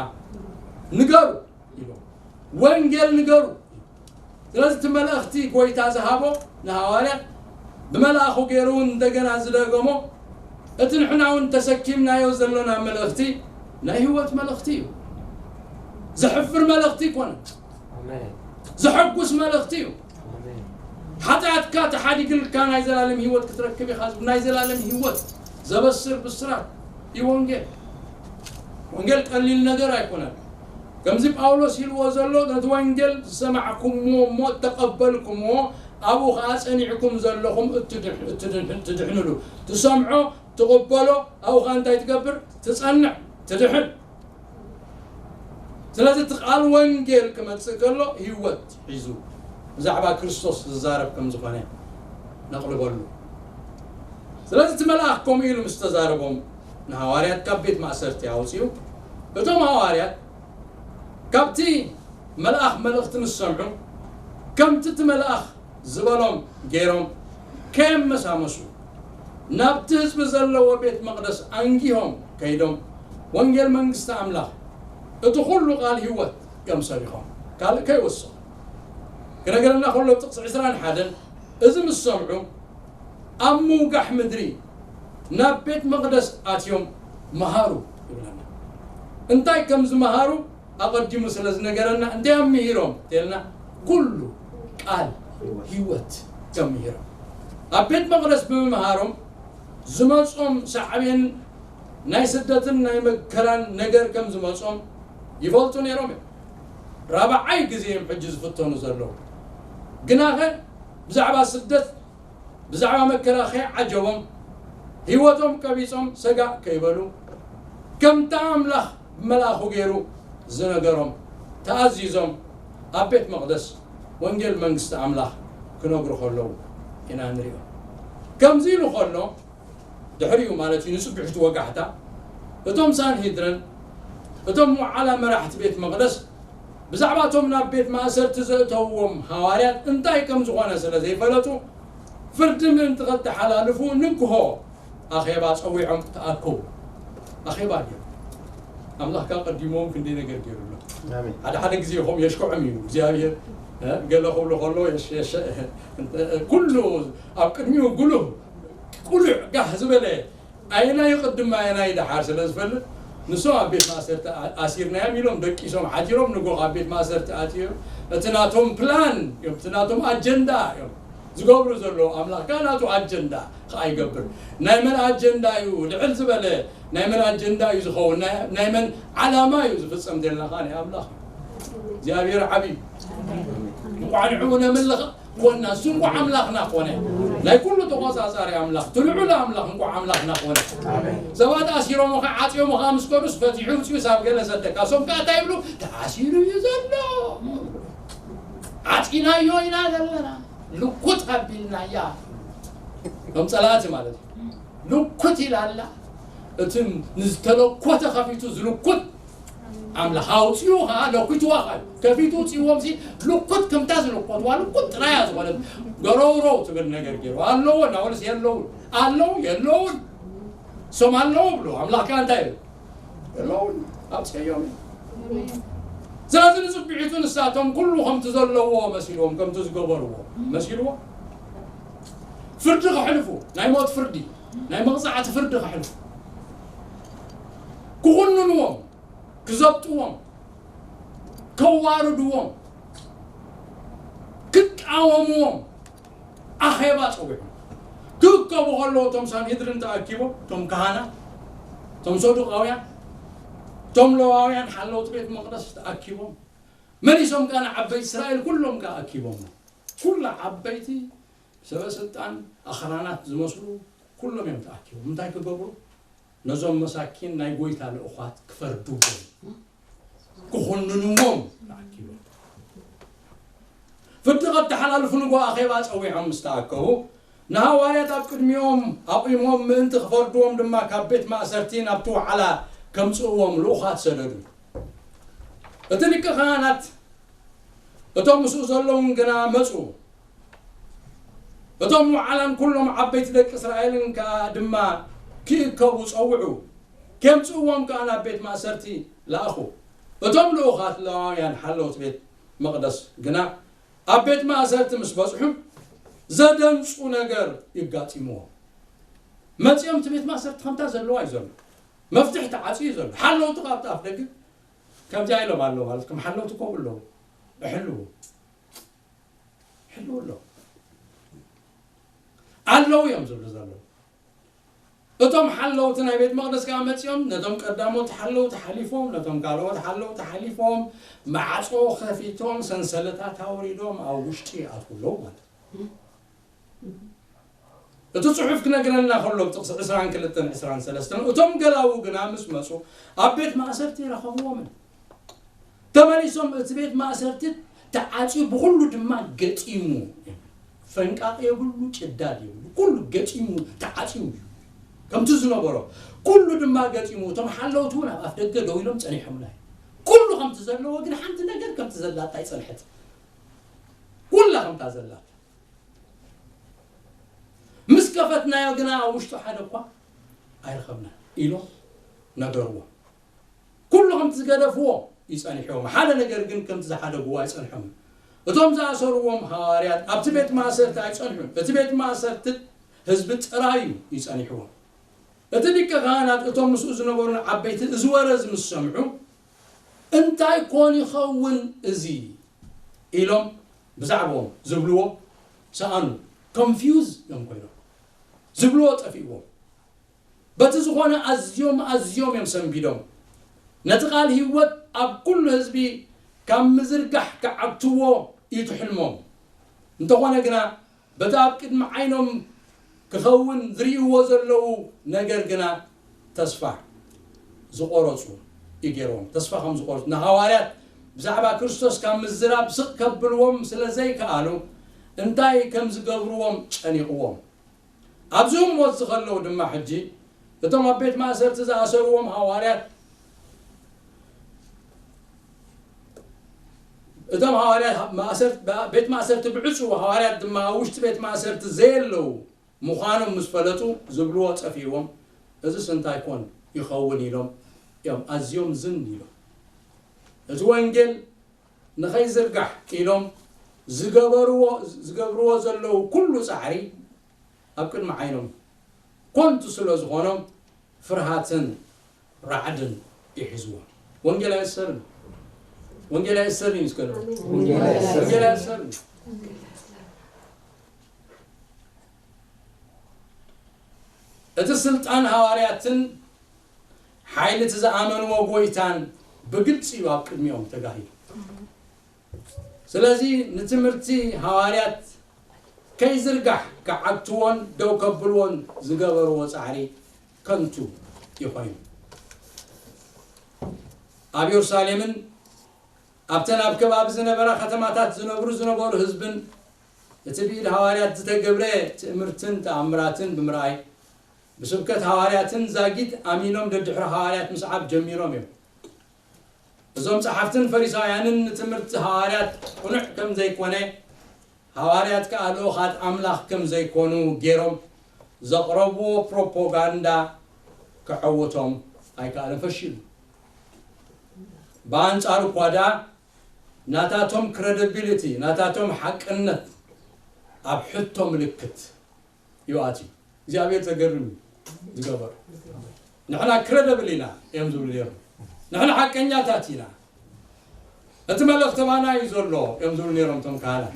ንገሩ ኢሎም። ወንጌል ንገሩ። ስለዚ እቲ መልእኽቲ ጎይታ ዝሃቦ ንሃዋርያት ብመልኣኹ ገይሩ እውን እንደገና ዝደገሞ፣ እቲ ንሕና እውን ተሰኪምናዮ ዘለና መልእኽቲ ናይ ህይወት መልእኽቲ እዩ። ዘሕፍር መልእኽቲ ኣይኮነን። ኣሜን። ዘሐጉስ መልእኽቲ እዩ። ኣሜን። ሓጢኣትካ ተሓዲግልካ ናይ ዘላለም ህይወት ክትረክብ ኢኻ ዝብል ናይ ዘላለም ህይወት ዘበስር ብስራት እዩ ወንጌል። ወንጌል ቀሊል ነገር ኣይኮነን። ከምዚ ጳውሎስ ኢልዎ ዘሎ፣ ነቲ ወንጌል ዝሰማዕኩምዎ እሞ እተቐበልኩምዎ፣ ኣብኡ ኸዓ ጸኒዕኩም ዘለኹም እትድሕ-፣ እትድሕ-፣ እትድሕንሉ። ትሰምዖ፣ ትቕበሎ፣ ኣብኡ ኸዓ እንታይ ትገብር? ትጸንዕ፣ ትድሕን። ስለዚ እቲ ቃል ወንጌል ክመጽእ ከሎ ህይወት ሒዙ ብዛዕባ ክርስቶስ ዝዛረብ ከም ዝኾነ ነቕልበሉ። ስለዚ እቲ መልኣኽ ከምኡ ኢሉ ምስ ተዛረቦም ንሃዋርያት ካብ ቤት ማእሰርቲ ኣውጺኡ፣ እቶም ሃዋርያት ካብቲ መልኣኽ መልእኽቲ ምስ ሰምዑ፣ ከምቲ እቲ መልኣኽ ዝበሎም ገይሮም ከየመሳመሱ ናብቲ ህዝቢ ዘለዎ ቤት መቕደስ ኣንጊሆም ከይዶም፣ ወንጌል መንግስቲ ኣምላኽ፣ እቲ ኩሉ ቃል ህይወት እዮም ሰቢኾም። ካልእ ከይወሰኹ ክነገረና ከሎ፣ ጥቕሲ ዕስራን ሓደን፣ እዚ ምስ ሰምዑ ኣብ ምውጋሕ ምድሪ ናብ ቤት መቕደስ ኣትዮም መሃሩ ይብለና። እንታይ ከም ዝመሃሩ ኣቐዲሙ ስለ ዝነገረና፣ እንታይ እዮም ምሂሮም ተልና፣ ኩሉ ቃል ህይወት እዮም ምሂሮም። ኣብ ቤት መቕደስ ብምምሃሮም ዝመጾም ሳዕቤን ናይ ስደትን ናይ መከራን ነገር ከም ዝመጾም ይፈልጡ ነይሮም እዮም። ራብዓይ ግዜ እዮም ሕጂ ዝፍተኑ ዘለዉ። ግናኸ ብዛዕባ ስደት፣ ብዛዕባ መከራ ከይዓጀቦም፣ ህይወቶም ቀቢጾም ሰጋእ ከይበሉ፣ ከምታ ኣምላኽ ብመልኣኹ ገይሩ ዝነገሮም ተኣዚዞም ኣብ ቤት መቕደስ ወንጌል መንግስቲ ኣምላኽ ክነግሩ ከለዉ ኢና ንሪኦ። ከምዚ ኢሉ ከሎ፣ ድሕሪኡ ማለት እዩ፣ ንጽግዕቲ ወጋሕታ፣ እቶም ሳንሄድረን፣ እቶም መዓላ መራሕቲ ቤት መቕደስ፣ ብዛዕባ እቶም ናብ ቤት ማእሰርቲ ዘእተውዎም ሃዋርያት እንታይ ከም ዝኾነ ስለ ዘይፈለጡ፣ ፍርዲ ምእንቲ ኸተሓላልፉ ንግሆ ኣኼባ ጸዊዖም ተኣከቡ። ኣኼባ ድዩ? ኣምላኽ ካብ ቀዲሞም ክንደይ ነገር ገይሩሎም። ኣሜን። ሓደ ሓደ ግዜ ኸም የሽክዖም እዩ እግዚኣብሔር፣ እ፣ ገለ ክብሉ ከሎ የሽ-፣ የሽ-፣ እ፣ ኩሉ ኣብ ቅድሚኡ ጉሉህ ቁሉዕ ጋህ ዝበለ ኣየናይ ቅድም ኣየናይ ደሓር ስለ ዝፈልጥ፣ ንሶም ኣብ ቤት ማእሰርቲ ኣ-፣ ኣሲርናዮም ኢሎም ደቂሶም ሓዲሮም፣ ንጎ ኣብ ቤት ማእሰርቲ ኣትዮም። እቲ ናቶም ፕላን እዮም፣ እቲ ናቶም ኣጀንዳ እዮም ዝገብሩ ዘለዉ። ኣምላኽ ከኣ ናቱ ኣጀንዳ ከኣ ይገብር። ናይ መን ኣጀንዳ እዩ ልዕል ዝበለ? ናይ መን ኣጀንዳ እዩ ዝኸውን? ናይ፣ ናይ መን ዓላማ እዩ ዝፍጸም? ዘለና ከኣ ናይ ኣምላኽ እዩ። እግዚኣብሔር ዓብዪ እዩ። እንቋዕ ንዕኡ ነምልኽ ኮና፣ እሱ እንቋዕ ኣምላኽና ኮነ። ናይ ኩሉ ተቖጻጻሪ ኣምላኽ፣ እቲ ልዑል ኣምላኽ እንቋዕ ኣምላኽና ኮነ። ሰባት ኣሲሮምኻ፣ ዓጽዮምኻ ምስ ከዱስ ፈቲሑ ውፅኡ ሳብ ገለ ሰደካ። እሶም ከኣ እንታይ ይብሉ? ተኣሲሩ እዩ ዘሎ። ዓጺናዮ ኢና ዘለና። ልኩት ኣቢልናያ። ከም ጸላእቲ ማለት እዩ። ልኩት ኢላ ኣላ። እቲ ንዝተለኮተ ከፊቱ ዝልኩት ኣምላኽ ኣውፂኡ ኸዓ ለኩትዋ ኸዓ ከፊቱ ውፅእዎም ሲ ልኩት ከምታ ዝልኮትዋ ልኩት ጥራያ ዝኾነት ገረውረው ትብል ነገር ገይሩ ኣለዎ እናበሉስ የለውን ኣለዉ የለውን እሶም ኣለዉ ብሎ ኣምላኽ ከዓ እንታይ ይብል የለውን ኣውፅእዮም እዩ ስለዚ ንፅቢዒቱ ንሳቶም ኩሉ ከምቲ ዘለዎ መሲልዎም ከምቲ ዝገበርዎ መሲልዎ ፍርዲ ከሕልፉ ናይ ሞት ፍርዲ ናይ መቕፃዕቲ ፍርዲ ከሕልፉ ክኹንንዎም ክዘብጥዎም ከዋርድዎም ክቃወምዎም ኣኼባ ፀዊዖም ክእከቡ ከለዉ እቶም ሳንሄድርን ተኣኪቦም እቶም ካህናት እቶም ሰዱቃውያን እቶም ለዋውያን ሓለውቲ ቤት መቅደስ ተኣኪቦም መሊሶም ከዓ ንዓበይቲ እስራኤል ኩሎም ከዓ ኣኪቦም ኩላ ዓበይቲ ሰበ ስልጣን ኣኽራናት ዝመስሉ ኩሎም እዮም ተኣኪቦም እንታይ ክገብሩ ነዞም መሳኪን ናይ ጎይታ ልኡኻት ክፈርድዎም ክኹንንዎም ተኣኪቦም ፍርዲ ከተሓላልፉ ንጎ ኣኼባ ጸዊዖም ምስ ተኣከቡ ንሃዋርያት ኣብ ቅድሚኦም ኣቑሞም ምእንቲ ክፈርድዎም ድማ ካብ ቤት ማእሰርቲ ናብቲ ወዓላ ከምጽእዎም ልኡኻት ሰደዱ እቲ ሊቀ ካህናት እቶም ምስኡ ዘለውን ግና መጹ እቶም ወዓላን ኩሎም ዓበይቲ ደቂ እስራኤልን ከኣ ድማ ክእከቡ ጸውዑ ከምጽእዎም ከኣ ናብ ቤት ማእሰርቲ ለኣኹ። እቶም ልኡኻት ሌዋውያን ሓለውቲ ቤት መቕደስ ግና ኣብ ቤት ማእሰርቲ ምስ በጽሑ ዘደንጹ ነገር ይጋጢምዎም። መጺኦም እቲ ቤት ማእሰርቲ ከምታ ዘለዋ እዩ ዘሎ። መፍትሕ ተዓጽዩ እዩ ዘሎ። ሓለውቲ ካብ ኣፍ ደገ ከምዚኣ ኢሎም ኣለዉ ማለት ከም ሓለውቲ ኮብ ኣለዉ። እሕልዉ። ሕልዉ ኣለዉ። ኣለዉ እዮም ዝብሉ ዘለዉ። እቶም ሓለውቲ ናይ ቤት መቕደስ ከኣ መጺኦም ነቶም ቀዳሞት ሓለውቲ ሓሊፎም፣ ነቶም ካልኦት ሓለውቲ ሓሊፎም፣ ማዕጾ ከፊቶም፣ ሰንሰለታት ኣውሪዶም ኣብ ውሽጢ ይኣትዉ ኣለዉ ማለት እዩ። እቲ ጽሑፍ ክነግረና ከሎ ኣብ ጥቕሲ ዕስራን ክልተን ዕስራን ሰለስተን እቶም ገላዉ ግና ምስ መጹ ኣብ ቤት ማእሰርቲ ረኸብዎምን። ተመሊሶም እቲ ቤት ማእሰርቲ ተዓጽዩ ብኹሉ ድማ ገጢሙ። ፈንቃቕ የብሉ፣ ጭዳድ የብሉ። ኩሉ ገጢሙ ተዓጽዩ እዩ። ከምቲ ዝነበሮ ኩሉ ድማ ገጢሙ። እቶም ሓለውቲ እውን ኣብ ኣፍ ደገ ደው ኢሎም ጸኒሖምና እዮም። ኩሉ ከምቲ ዘለዎ ግን ሓንቲ ነገር ከምቲ ዘላታ ኣይጸንሐት። ኩላ ከምታ ዘላታ። ምስ ከፈትናዮ ግና ኣብ ውሽጡ ሓደ እኳ ኣይረኸብናን ኢሎም ነገርዎ። ኩሉ ከምቲ ዝገደፍዎ እዩ ጸኒሕዎም። ሓደ ነገር ግን ከምቲ ዝሓደግዎ ኣይጸንሖምን። እቶም ዝኣሰርዎም ሃዋርያት ኣብቲ ቤት ማእሰርቲ ኣይጸንሑን። እቲ ቤት ማእሰርቲ ህዝቢ ጥራይ እዩ ጸኒሕዎም። እቲ ሊቀ ካህናት እቶም ምስኡ ዝነበሩን ዓበይቲ እዚ ወረ እዚ ምስ ሰምዑ፣ "እንታይ ኮን ይኸውን እዚ?" ኢሎም ብዛዕባኦም ዝብልዎ ሰኣኑ። ኮንፊውዝ እዮም ኮይኖም። ዝብልዎ ጠፊእዎም። በቲ ዝኾነ ኣዝዮም ኣዝዮም እዮም ሰንቢዶም። ነቲ ቃል ህይወት ኣብ ኩሉ ህዝቢ ካብ ምዝርጋሕ ክዓግትዎ እዩ ትሕልሞም። እንተኾነ ግና በቲ ኣብ ቅድሚ ዓይኖም ክኸውን ዝርእይዎ ዘለዉ ነገር ግና ተስፋ ዝቖረጹ እዩ ገይርዎም። ተስፋ ከም ዝቖረጹ ንሃዋርያት ብዛዕባ ክርስቶስ ካብ ምዝራብ ስቕ ከብልዎም ስለ ዘይከኣሉ እንታይ ከም ዝገብርዎም ጨኒቕዎም። ኣብዚ ህሞት እዚ ከለዉ ድማ ሕጂ እቶም ኣብ ቤት ማእሰርቲ ዝኣሰርዎም ሃዋርያት እቶም ሃዋርያት ማእሰር-፣ ቤት ማእሰርቲ ብዕጹ ሃዋርያት ድማ ኣብ ውሽጢ ቤት ማእሰርቲ ዘየለዉ ምዃኖም ምስ ፈለጡ ዝብልዎ ጠፊእዎም። "እዝስ እንታይ ኮን ይኸውን?" ኢሎም እዮም ኣዝዮም ዝን ኢሎም። እቲ ወንጌል ንኸይዝርጋሕ ኢሎም ዝገበርዎ፣ ዝገብርዎ ዘለዉ ኩሉ ጻዕሪ ኣብ ቅድሚ ዓይኖም ኮንቱ ስለ ዝኾኖም ፍርሃትን ራዕድን ይሕዝዎም። ወንጌል ኣይእሰርን። ወንጌል ኣይእሰርን እዩ እስከ ንበል። ወንጌል ኣይእሰርን። ወንጌል ኣይእሰርን። እቲ ስልጣን ሃዋርያትን ሓይሊ እቲ ዝኣመንዎ ጎይታን ብግልጺ እዩ ኣብ ቅድሚኦም ተጋሂዱ። ስለዚ ንትምህርቲ ሃዋርያት ከይዝርጋሕ ክዓግትዎን ደው ከብልዎን ዝገበርዎ ጻዕሪ ከንቱ ይኾይኑ። ኣብ የሩሳሌምን ኣብተን ኣብ ከባቢ ዝነበራ ከተማታት ዝነብሩ ዝነበሩ ህዝብን እቲ ብኢድ ሃዋርያት ዝተገብረ ትእምርትን ተኣምራትን ብምርኣይ ብስብከት ሃዋርያትን ዛጊት ኣሚኖም ደድሕሪ ሃዋርያት ምስዓብ ጀሚሮም እዮም። እዞም ጸሓፍትን ፈሪሳውያንን ንትምህርቲ ሃዋርያት ቅኑዕ ከም ዘይኮነ፣ ሃዋርያት ከኣ ልኡኻት ኣምላኽ ከም ዘይኮኑ ገይሮም ዘቕረብዎ ፕሮፓጋንዳ ከዐውቶም ኣይከኣለን፣ ፈሺሉ። ብኣንጻሩ እኳ ደኣ ናታቶም ክረዲቢሊቲ፣ ናታቶም ሓቅነት ኣብ ሕቶ ምልክት ይኣትዩ። እግዚኣብሔር ዘገርም እዩ ዝገበሩ። ንሕና ክረደብል ኢና እዮም ዝብሉ ነይሮም። ንሕና ሓቀኛታት ኢና። እቲ መልእኽቲ ባና እዩ ዘሎ እዮም ዝብሉ ነይሮም እቶም ካህናት።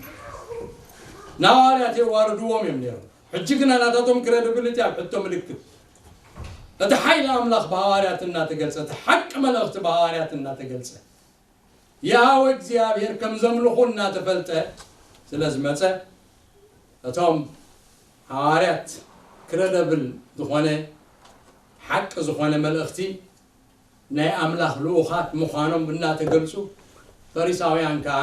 ንሃዋርያት የዋርድዎም እዮም ነይሮም። ሕጂ ግና ናታቶም ክረዲቢሊቲ ኣብ ሕቶ ምልክት። እቲ ሓይሊ ኣምላኽ ብሃዋርያት እናተገልጸ፣ እቲ ሓቂ መልእኽቲ ብሃዋርያት እናተገልጸ፣ የሃወ እግዚኣብሔር ከም ዘምልኹ እናተፈልጠ ስለ ዝመጸ፣ እቶም ሃዋርያት ክረደብል ዝኾነ ሓቂ ዝኾነ መልእኽቲ ናይ ኣምላኽ ልኡኻት ምዃኖም እናተገልጹ፣ ፈሪሳውያን ከኣ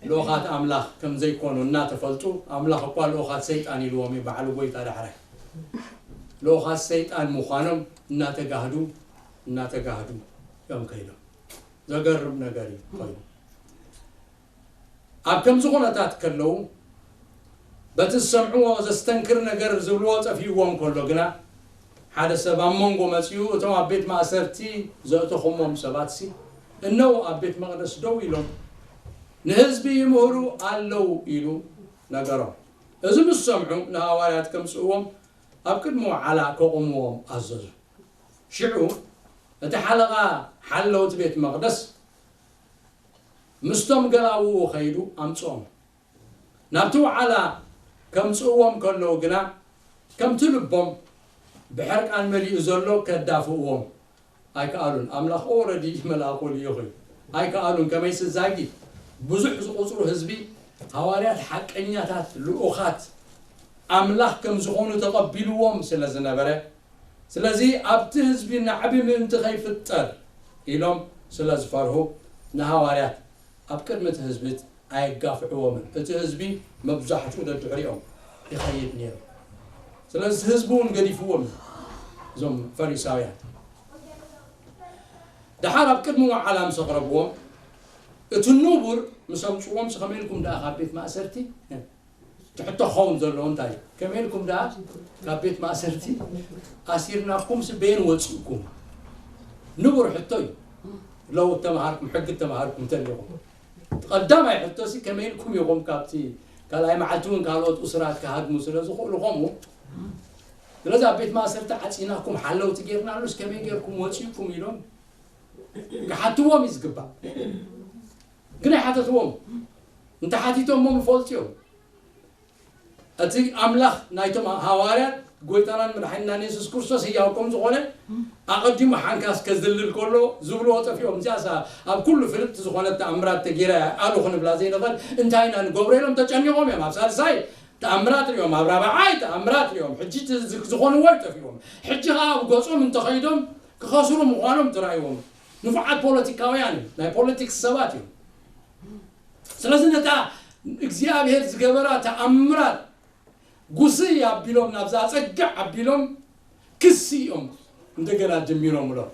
ልኡኻት ኣምላኽ ከም ዘይኮኑ እናተፈልጡ፣ ኣምላኽ እኳ ልኡኻት ሰይጣን ኢልዎም እዩ ባዕሉ ጎይታ ዳሕራይ። ልኡኻት ሰይጣን ምዃኖም እናተጋህዱ፣ እናተጋህዱ እዮም ከይዶም። ዘገርም ነገር እዩ ኮይኑ። ኣብ ከምዚ ኩነታት ከለዉ፣ በቲ ዝሰምዕዎ ዘስተንክር ነገር ዝብልዎ ጠፊእዎም ከሎ ግና፣ ሓደ ሰብ ኣብ መንጎ መጺኡ፣ እቶም ኣብ ቤት ማእሰርቲ ዘእተኹሞም ሰባትሲ፣ እነሆ ኣብ ቤት መቕደስ ደው ኢሎም ንህዝቢ ይምህሩ ኣለዉ ኢሉ ነገሮም። እዚ ምስ ሰምዑ ንሃዋርያት ከምጽእዎም ኣብ ቅድሚ ወዓላ ከቑምዎም ኣዘዙ። ሽዑ እቲ ሓለቓ ሓለውቲ ቤት መቕደስ ምስቶም ገላውኡ ኸይዱ ኣምጽኦም። ናብቲ ወዓላ ከምጽእዎም ከለዉ ግና ከምቲ ልቦም ብሕርቃን መሊኡ ዘሎ ከዳፍእዎም ኣይከኣሉን። ኣምላኽ ኦረዲ መልኣኹ ልኢኹ እዩ። ኣይከኣሉን። ከመይሲ ዛጊት ብዙሕ ዝቑጽሩ ህዝቢ ሃዋርያት ሓቀኛታት ልኡኻት ኣምላኽ ከም ዝኾኑ ተቐቢልዎም ስለ ዝነበረ፣ ስለዚ ኣብቲ ህዝቢ ናዕቢ ምእንቲ ከይፍጠር ኢሎም ስለ ዝፈርሁ ንሃዋርያት ኣብ ቅድሚ እቲ ህዝቢ ኣየጋፍዕዎምን። እቲ ህዝቢ መብዛሕትኡ ደድሕሪኦም ይኸይድ ነይሩ። ስለዚ ህዝቢ እውን ገዲፍዎም እዩ። እዞም ፈሪሳውያን ደሓር ኣብ ቅድሚ ወዓላ ምስ ኣቕረብዎም እቲ ንቡር ምስ ኣምፅዎም ከመይ ኢልኩም ደኣ ካብ ቤት ማእሰርቲ እቲ ሕቶ ክኸውን ዘለዎ እንታይ እዩ? ከመይ ኢልኩም ደኣ ካብ ቤት ማእሰርቲ ኣሲርናኩም ሲ በየን ወፂእኩም? ንቡር ሕቶ እዩ። ለው ተምሃርኩም ሕጊ ተምሃርኩም እንተሊኹም ቀዳማይ ሕቶ ሲ ከመይ ኢልኩም ኢኹም ካብቲ ካልኣይ መዓልቲ እውን ካልኦት እሱራት ክሃድሙ ስለ ዝኽእሉ ከምኡ ስለዚ ኣብ ቤት ማእሰርቲ ዓፂናኩም ሓለውቲ ጌርናሉስ ከመይ ጌርኩም ወፂእኩም ኢሎም ክሓትዎም እዩ ዝግባእ። ግን ኣይሓተትዎም። እንተሓቲቶሞም ይፈልጡ እዮም። እቲ ኣምላኽ ናይቶም ሃዋርያት ጎይታናን መድሓኒናን የሱስ ክርስቶስ ህያው ከም ዝኾነ ኣቐዲሙ ሓንካስ ከዝልል ከሎ ዝብልዎ ጠፊኦም። እዚኣሳ ኣብ ኩሉ ፍልጥቲ ዝኾነት ተኣምራት ተጌራ እያ ኣሉ ክንብላ ዘይንኽእል እንታይ ኢና ንገብሮ ኢሎም ተጨኒቖም እዮም። ኣብ ሳልሳይ ተኣምራት ሪኦም፣ ኣብ ራብዓይ ተኣምራት ሪኦም። ሕጂ እቲ ዝ- ዝኾንዎ እዩ ጠፊኦም። ሕጂ ኸዓ ኣብ ገጾም እንተኸይዶም ክኸስሩ ምዃኖም ተራእይዎም። ንፉዓት ፖለቲካውያን እዮም፣ ናይ ፖለቲክስ ሰባት እዮም። ስለዚ ነታ እግዚኣብሔር ዝገበራ ተኣምራት ጉስይ ኣቢሎም ናብዛ ኣጸግዕ ኣቢሎም ክሲ እዮም እንደገና ጀሚሮምሎም።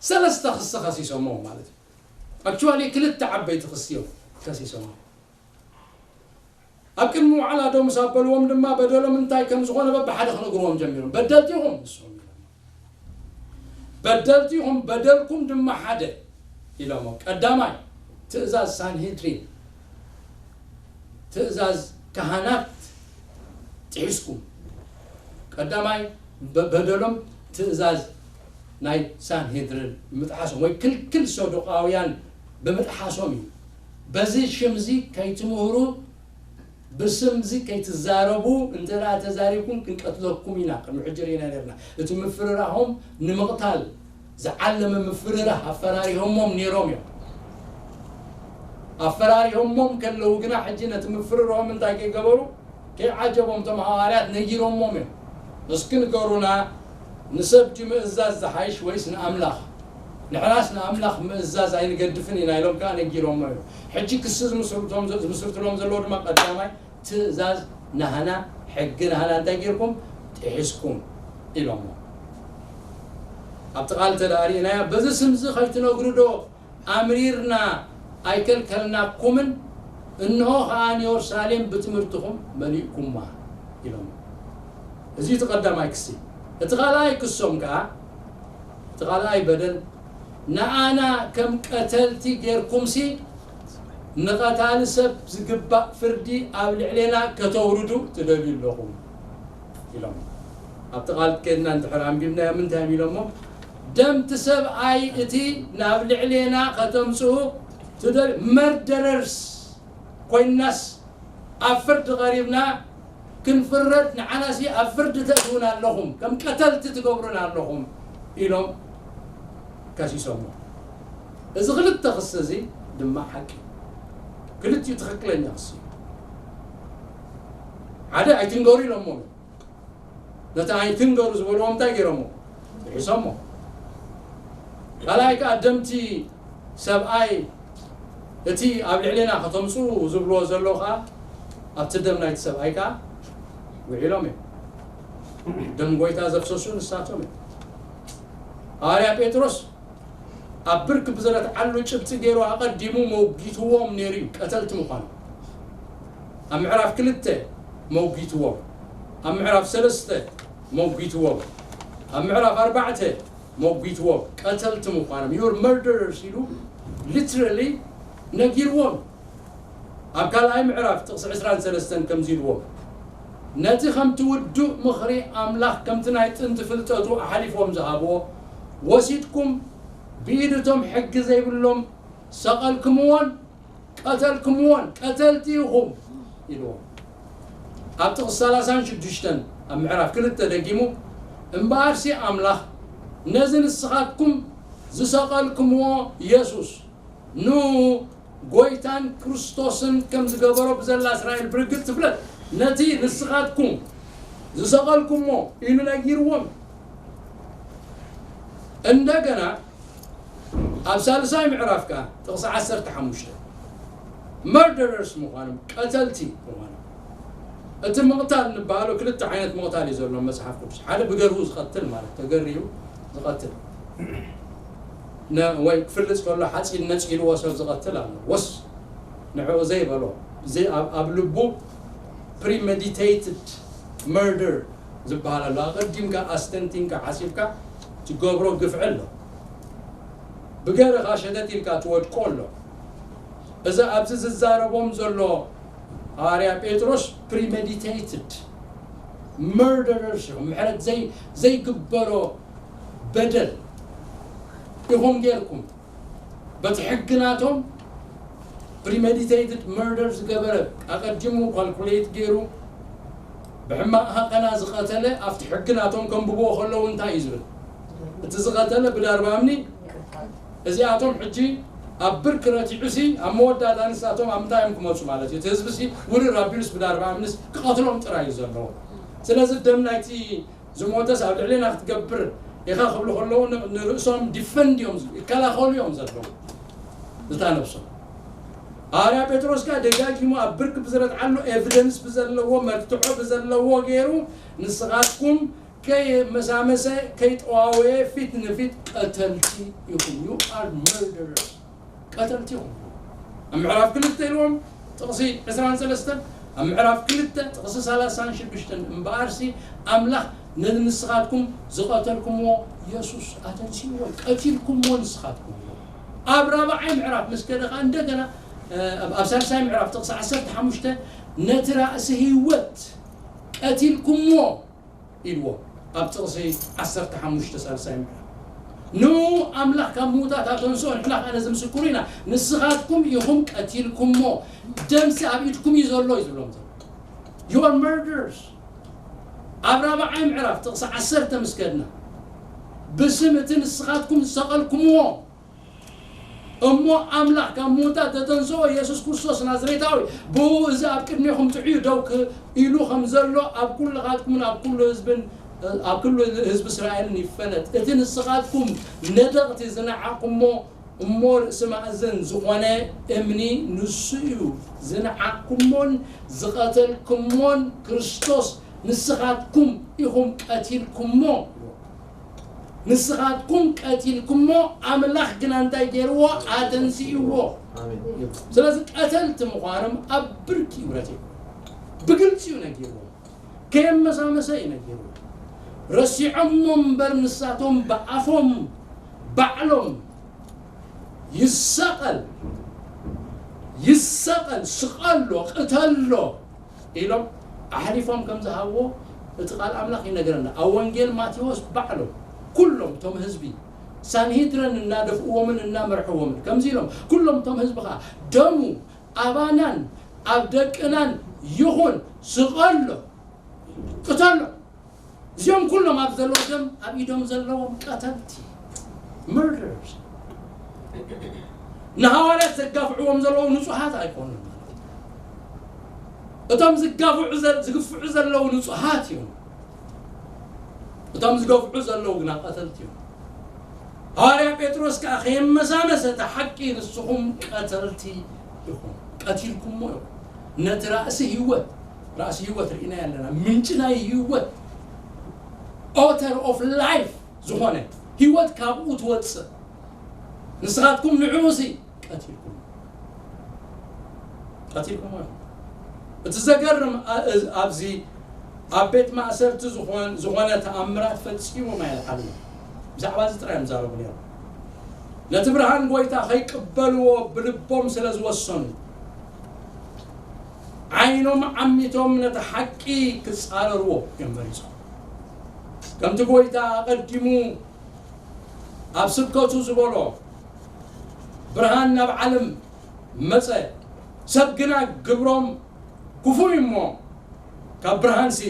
ሰለስተ ክሲ ከሲሶሞ ማለት እዩ። ኣክቹዋሊ ክልተ ዓበይቲ ክሲ እዮም ከሲሶሞ። ኣብ ቅድሚ ዋዕላ ደው ምስ ኣበልዎም ድማ በደሎም እንታይ ከም ዝኾነ በብሓደ ክነግርዎም ጀሚሮም። በደልቲ ኢኹም ንስኹም ኢሎም። በደልቲ ኢኹም፣ በደልኩም ድማ ሓደ ኢሎሞ። ቀዳማይ ትእዛዝ ሳንሄድሪን፣ ትእዛዝ ካህናት ጥሒስኩም። ቀዳማይ በ- በደሎም ትእዛዝ ናይ ሳንሄድሪን ምጥሓሶም ወይ ክልክል ሰዱቃውያን ብምጥሓሶም እዩ። በዚ ሽምዚ ከይትምህሩ ብስምዚ ከይትዛረቡ እንተ ደኣ ተዛሪብኩም ክንቀትለኩም ኢና። ቅድሚ ሕጂ ርኢና ነርና። እቲ ምፍርራሆም ንምቕታል ዝዓለመ ምፍርራህ ኣፈራሪሆሞም ነይሮም እዮም። ኣፈራሪሆሞም ከለዉ ግና ሕጂ ነቲ ምፍርራሆም እንታይ ከይገበሩ ከይዓጀቦም እቶም ሃዋርያት ነጊሮሞም እዮም። እስኪ ንገሩና ንሰብ ድዩ ምእዛዝ ዝሓይሽ ወይስ ንኣምላኽ? ንሕናስ ንኣምላኽ ምእዛዝ ኣይንገድፍን ኢና ኢሎም ከዓ ነጊሮሞ እዮም። ሕጂ ክሲ ዝምስርቶም- ዝምስርትሎም ዘለዉ ድማ ቀዳማይ ትእዛዝ ናህና ሕጊ ናህና እንታይ ጌርኩም ጥሒስኩም ኢሎሞ። ኣብቲ ቃል ተዳሪእናዮ በዚ ስምዚ ከይትነግሩ ዶ ኣምሪርና ኣይከልከልናኩምን፣ እንሆ ኸኣ ንዮርሳሌም ብትምህርትኹም መሊእኩማ ኢሎም። እዚ እቲ ቀዳማይ ክሲ። እቲ ካልኣይ ክሶም ከኣ፣ እቲ ካልኣይ በደል፣ ንኣና ከም ቀተልቲ ጌርኩምሲ ንቐታሊ ሰብ ዝግባእ ፍርዲ ኣብ ልዕሌና ከተውርዱ ትደልዩ ኣለኹም ኢሎም። ኣብቲ ቃል ከድና እንድሕር ኣንቢብናዮ ምንታይ እዮም ኢሎሞ? ደምቲ ሰብኣይ እቲ ናብ ልዕሌና ከተምጽኡ ትደል መርደረርስ ኮይናስ ኣብ ፍርዲ ቀሪብና ክንፍረድ ንዓናሲ ኣብ ፍርዲ ተእትውና ኣለኹም ከም ቀተልቲ ትገብሩና ኣለኹም ኢሎም ከሲሶሞ። እዚ ክልተ ክሲ እዚ ድማ ሓቂ ክልቲኡ ትኽክለኛ ክሲ ሓደ ኣይትንገሩ ኢሎሞ ነቲ ኣይትንገሩ ዝበልዎም እንታይ ገይሮሞ ጥሒሶሞ ካልኣይ ከዓ ደምቲ ሰብኣይ እቲ ኣብ ልዕሌና ከተምፅኡ ዝብልዎ ዘሎ ከዓ ኣብቲ ደም ናይቲ ሰብኣይ ከዓ ውዒሎም እዮም ደም ጎይታ ዘፍሰሱ ንሳቶም እዮም ሃዋርያ ጴጥሮስ ኣብ ብርክ ብዝረትዓሉ ጭብጢ ገይሩ ኣቐዲሙ መውጊትዎም ነይሩ እዩ ቀተልቲ ምዃኑ ኣብ ምዕራፍ ክልተ መውጊትዎም ኣብ ምዕራፍ ሰለስተ መውጊትዎም ኣብ ምዕራፍ ኣርባዕተ መጒትዎም ቀተልቲ ምዃኖም፣ you're murderers ኢሉ literally ነጊርዎም። ኣብ ካልኣይ ምዕራፍ ጥቕሲ ዕስራን ሰለስተን ከምዚ ኢልዎም፣ ነቲ ከምቲ ውዱእ ምኽሪ ኣምላኽ ከምቲ ናይ ጥንቲ ፍልጠቱ ኣሕሊፎም ዝሃብዎ ወሲድኩም ብኢድ እቶም ሕጊ ዘይብሎም ሰቐልክምዎን ቀተልክምዎን ቀተልቲ ኢኹም ኢልዎም። ኣብ ጥቕሲ ሰላሳን ሽዱሽተን ኣብ ምዕራፍ ክልተ ደጊሙ፣ እምበኣርሲ ኣምላኽ ነዚ ንስኻትኩም ዝሰቐልክምዎ የሱስ ንጎይታን ክርስቶስን ከም ዝገበሮ ብዘላ እስራኤል ብርግጽ ትፍለጥ፣ ነቲ ንስኻትኩም ዝሰቐልኩሞ ኢሉ ነጊርዎም። እንደገና ኣብ ሳልሳይ ምዕራፍ ከኣ ጥቕሲ ዓሰርተ ሓሙሽተ murderers ምዃኖም፣ ቀተልቲ ምዃኖም። እቲ ምቕታል እንበሃሎ ክልተ ዓይነት ምቕታል እዩ ዘሎ መጽሓፍ ቅዱስ። ሓደ ብገርሁ ዝቐትል ማለት ተገርዩ ዝቐትል። ነ-፣ ወይ ክፍልጽ ከሎ ሓጺን ነጺልዎ ሰብ ዝቐትል ኣሎ። ወስ ንዕኡ ዘይበሎ፣ ዘይ-፣ ኣብ፣ ኣብ ልቡ premeditated murder ዝበሃል ኣሎ። ኣቐዲምካ ኣስተንቲንካ ሓሲብካ ትገብሮ ግፍዒ ኣሎ። ብገርኻ ሸተት ኢልካ ትወድቆ ኣሎ። እዚ ኣብዚ ዝዛረቦም ዘሎ ሃዋርያ ጴጥሮስ premeditated murderers እዮም። ምሕረት ዘይ-፣ ዘይግበሮ በደል ኢኹም ጌርኩም። በቲ ሕጊ ናቶም premeditated murder ዝገበረ፣ ኣቐዲሙ calculate ገይሩ ብሕማቕ ሃቀና ዝቐተለ ኣብቲ ሕጊ ናቶም ከንብብዎ ከለዉ እንታይ እዩ ዝብል? እቲ ዝቐተለ ብዳርባ እምኒ። እዚኣቶም ሕጂ ኣብ ብርኪ ረቲዑሲ ኣብ መወዳእታ ንሳቶም ኣብ ምንታይ እዮም ክመፁ ማለት እዩ? እቲ ህዝቢሲ ውርር ኣቢሉስ ብዳርባ እምኒስ ክቐትሎም ጥራይ እዩ ዘለዎ። ስለዚ ደም ናይቲ ዝሞተስ ኣብ ልዕሌና ክትገብር ኢኻ ክብሉ ከለዉ ን-፣ ንርእሶም ዲፈንድ እዮም ዝ-፣ ይከላኸሉ እዮም ዘለዉ እታ ነብሶም። ሃዋርያ ጴጥሮስ ከኣ ደጋጊሙ ኣብ ብርኪ ብዝረትዓሉ ኤቪደንስ ብዘለዎ መርትዖ ብዘለዎ ገይሩ ንስኻትኩም ከየመሳመሰ ከይጠዋወየ ፊት ንፊት ቀተልቲ ኢኹም። You are murderers። ቀተልቲ ኢኹም። ኣብ ምዕራፍ ክልተ ኢልዎም ጥቕሲ ዕስራን ሰለስተን፣ ኣብ ምዕራፍ ክልተ ጥቕሲ ሰላሳን ሽዱሽተን እምበኣርሲ ኣምላኽ ነዚ ንስኻትኩም ዝቐተልኩምዎ የሱስ ኣተንስእዎ፣ ቀቲልኩምዎ ንስኻትኩም። ኣብ ራብዓይ ምዕራፍ ምስ ከደ ኸኣ እንደገና፣ እ፣ ኣብ፣ ኣብ ሳልሳይ ምዕራፍ ጥቕሲ ዓሰርተ ሓሙሽተ ነቲ ራእሲ ህይወት ቀቲልኩምዎ ኢልዎ ኣብ ጥቕሲ ዓሰርተ ሓሙሽተ ሳልሳይ ምዕራፍ። ንኡ ኣምላኽ ካብ ምዉታት ኣተንስኦ፣ ንሕና ከኣ ነዚ ምስክሩ ኢና። ንስኻትኩም ኢኹም ቀቲልኩሞ፣ ደምሲ ኣብ ኢድኩም እዩ ዘሎ እዩ ዝብሎም ዘሎ። You are murderers። ኣብ ራብዓይ ምዕራፍ ጥቕሲ ዓሰርተ ምስ ከድና፣ ብስም እቲ ንስኻትኩም ዝሰቐልኩምዎ እሞ ኣምላኽ ካብ ምዉታት ዘተንስኦ የሱስ ክርስቶስ ናዝሬታዊ፣ ብእኡ እዚ ኣብ ቅድሜኹም ጥዑይ ደው ክ-፣ ኢሉ ከም ዘሎ ኣብ ኩልኻትኩምን ኣብ ኩሉ ህዝብን፣ ኣብ ኩሉ ህዝቢ እስራኤልን ይፈለጥ። እቲ ንስኻትኩም ነደቕቲ ዝነዓቕኩሞ እሞ ርእሲ ማእዝን ዝኾነ እምኒ ንሱ እዩ። ዝነዓቕኩሞን ዝቐተልኩሞን ክርስቶስ ንስኻትኩም ኢኹም ቀቲልኩሞ። ንስኻትኩም ቀቲልኩሞ፣ ኣምላኽ ግና እንታይ ገይርዎ? ኣተንሲእዎ። ኣሜን። ስለዚ ቀተልቲ ምዃኖም ኣብ ብርኪ እዩ ረቲዑ። ብግልጺ እዩ ነጊርዎ። ከየመሳመሰ እዩ ነጊርዎ። ረሲዖሞ እምበር ንሳቶም ብኣፎም ባዕሎም ይሰቐል፣ ይሰቐል፣ ስቐሎ፣ ቅተሎ ኢሎም ኣሕሊፎም ከም ዝሃብዎ እቲ ቃል ኣምላኽ ይነግረና። ኣብ ወንጌል ማቴዎስ ባዕሎም ኩሎም እቶም ህዝቢ ሳንሂድረን እናደፍእዎምን እናመርሕዎምን ከምዚ ኢሎም፣ ኩሎም እቶም ህዝቢ ኸዓ ደሙ ኣባናን ኣብ ደቅናን ይኹን፣ ስቐሎ፣ ቅተሎ። እዚኦም ኩሎም ኣብ ዘለዉ ደም ኣብ ኢዶም ዘለዎም ቀተልቲ፣ murderers። ንሃዋርያት ዘጋፍዕዎም ዘለዉ ንጹሃት ኣይኮኑን ማለት እዩ። እቶም ዝጋፍዑ ዘ-፣ ዝግፍዑ ዘለዉ ንጹሃት እዮም። እቶም ዝገፍዑ ዘለዉ ግና ቀተልቲ እዮም። ሃዋርያ ጴጥሮስ ከኣ ከየመሳመሰ፣ "እቲ ሓቂ ንስኹም ቀተልቲ ኢኹም፣ ቀቲልኩሞ ኢኹም ነቲ ራእሲ ህይወት።" ራእሲ ህይወት ርኢናዮ ኣለና፣ ምንጪ ናይ ህይወት፣ author of life ዝኾነ፣ ህይወት ካብኡ ትወጽእ። ንስኻትኩም ንዕኡሲ ቀቲልኩም፣ ቀቲልኩሞ ኢኹም። እቲ ዘገርም ኣ-፣ እዝ-፣ ኣብዚ ኣብ ቤት ማእሰርቲ ዝኾን-፣ ዝኾነ ተኣምራት ፈጺሞም ኣየልዓሉን። ብዛዕባ እዚ ጥራይ እዮም ዝዛረቡ ነይሮም። ነቲ ብርሃን ጐይታ ከይቅበልዎ ብልቦም ስለ ዝወሰኑ፣ ዓይኖም ዓሚቶም ነቲ ሓቂ ክጻረርዎ እዮም መሪጾም። ከምቲ ጐይታ ኣቐዲሙ ኣብ ስብከቱ ዝበሎ፣ ብርሃን ናብ ዓለም መጸ፣ ሰብ ግና ግብሮም ክፉእ እዩ እሞ፣ ካብ ብርሃንሲ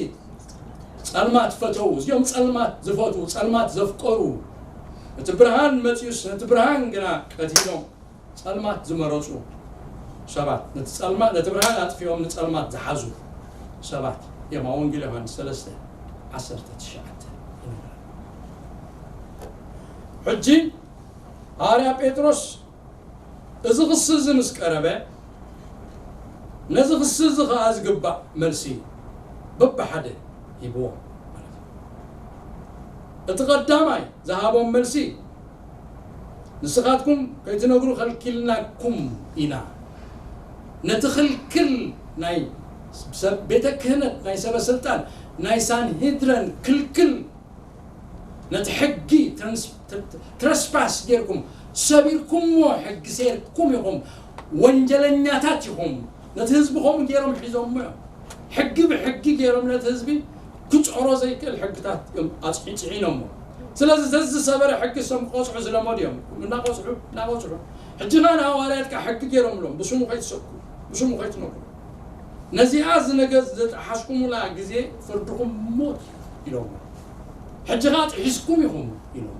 ጸልማት ፈተዉ። እዚኦም ጸልማት ዝፈትዉ፣ ጸልማት ዘፍቀሩ፣ እቲ ብርሃን መጺኡስ ነቲ ብርሃን ግና ቀቲሎም ጸልማት ዝመረጹ ሰባት፣ ነቲ ጸልማ-፣ ነቲ ብርሃን ኣጥፊኦም ንጸልማት ዝሓዙ ሰባት እዮም። ኣብ ወንጌል ዮሃንስ ሰለስተ ዓሰርተ ትሽዓተ ይነግረና። ሕጂ ሃዋርያ ጴጥሮስ እዚ ክሲ እዚ ምስ ቀረበ፣ ነዚ ክሲ እዚ ኸኣ ዝግባእ መልሲ በብሓደ ሂብዎም ማለት እዩ። እቲ ቀዳማይ ዝሃቦም መልሲ፣ ንስኻትኩም ከይትነግሩ ከልኪልናኩም ኢና። ነቲ ክልክል ናይ ሰብ-፣ ቤተ ክህነት፣ ናይ ሰበ ስልጣን፣ ናይ ሳንሄድረን ክልክል፣ ነቲ ሕጊ ትረንስ-፣ ትር-፣ ትረስፓስ ጌርኩም ሰቢርኩምዎ፣ ሕጊ ሴርኩም ኢኹም፣ ወንጀለኛታት ኢኹም። ነቲ ህዝቢ ከምኡ ጌሮም ሒዞምዎ እዮም። ሕጊ ብሕጊ ጌሮም ነቲ ህዝቢ ክጽዕሮ ዘይክእል ሕግታት እዮም ኣጽዒ-፣ ጽዒኖምዎ። ስለዚ ዘዝሰበረ ሕጊ እሶም ክቐጽዑ ዝለመዱ እዮም። እናቐጽዑ፣ እናቐጽዑ። ሕጂ ኸኣ ንሃዋርያት ከኣ ሕጊ ጌሮምሎም፣ ብስሙ ከይትሰብኩ፣ ብስሙ ከይትነግሩ። ነዚኣ ዝነገ-፣ ዝጠሓስኩሙላ ግዜ ፍርድኹም ሞት እዩ ኢሎም። ሕጂ ኸኣ ጥሒስኩም ኢኹም ኢሎም።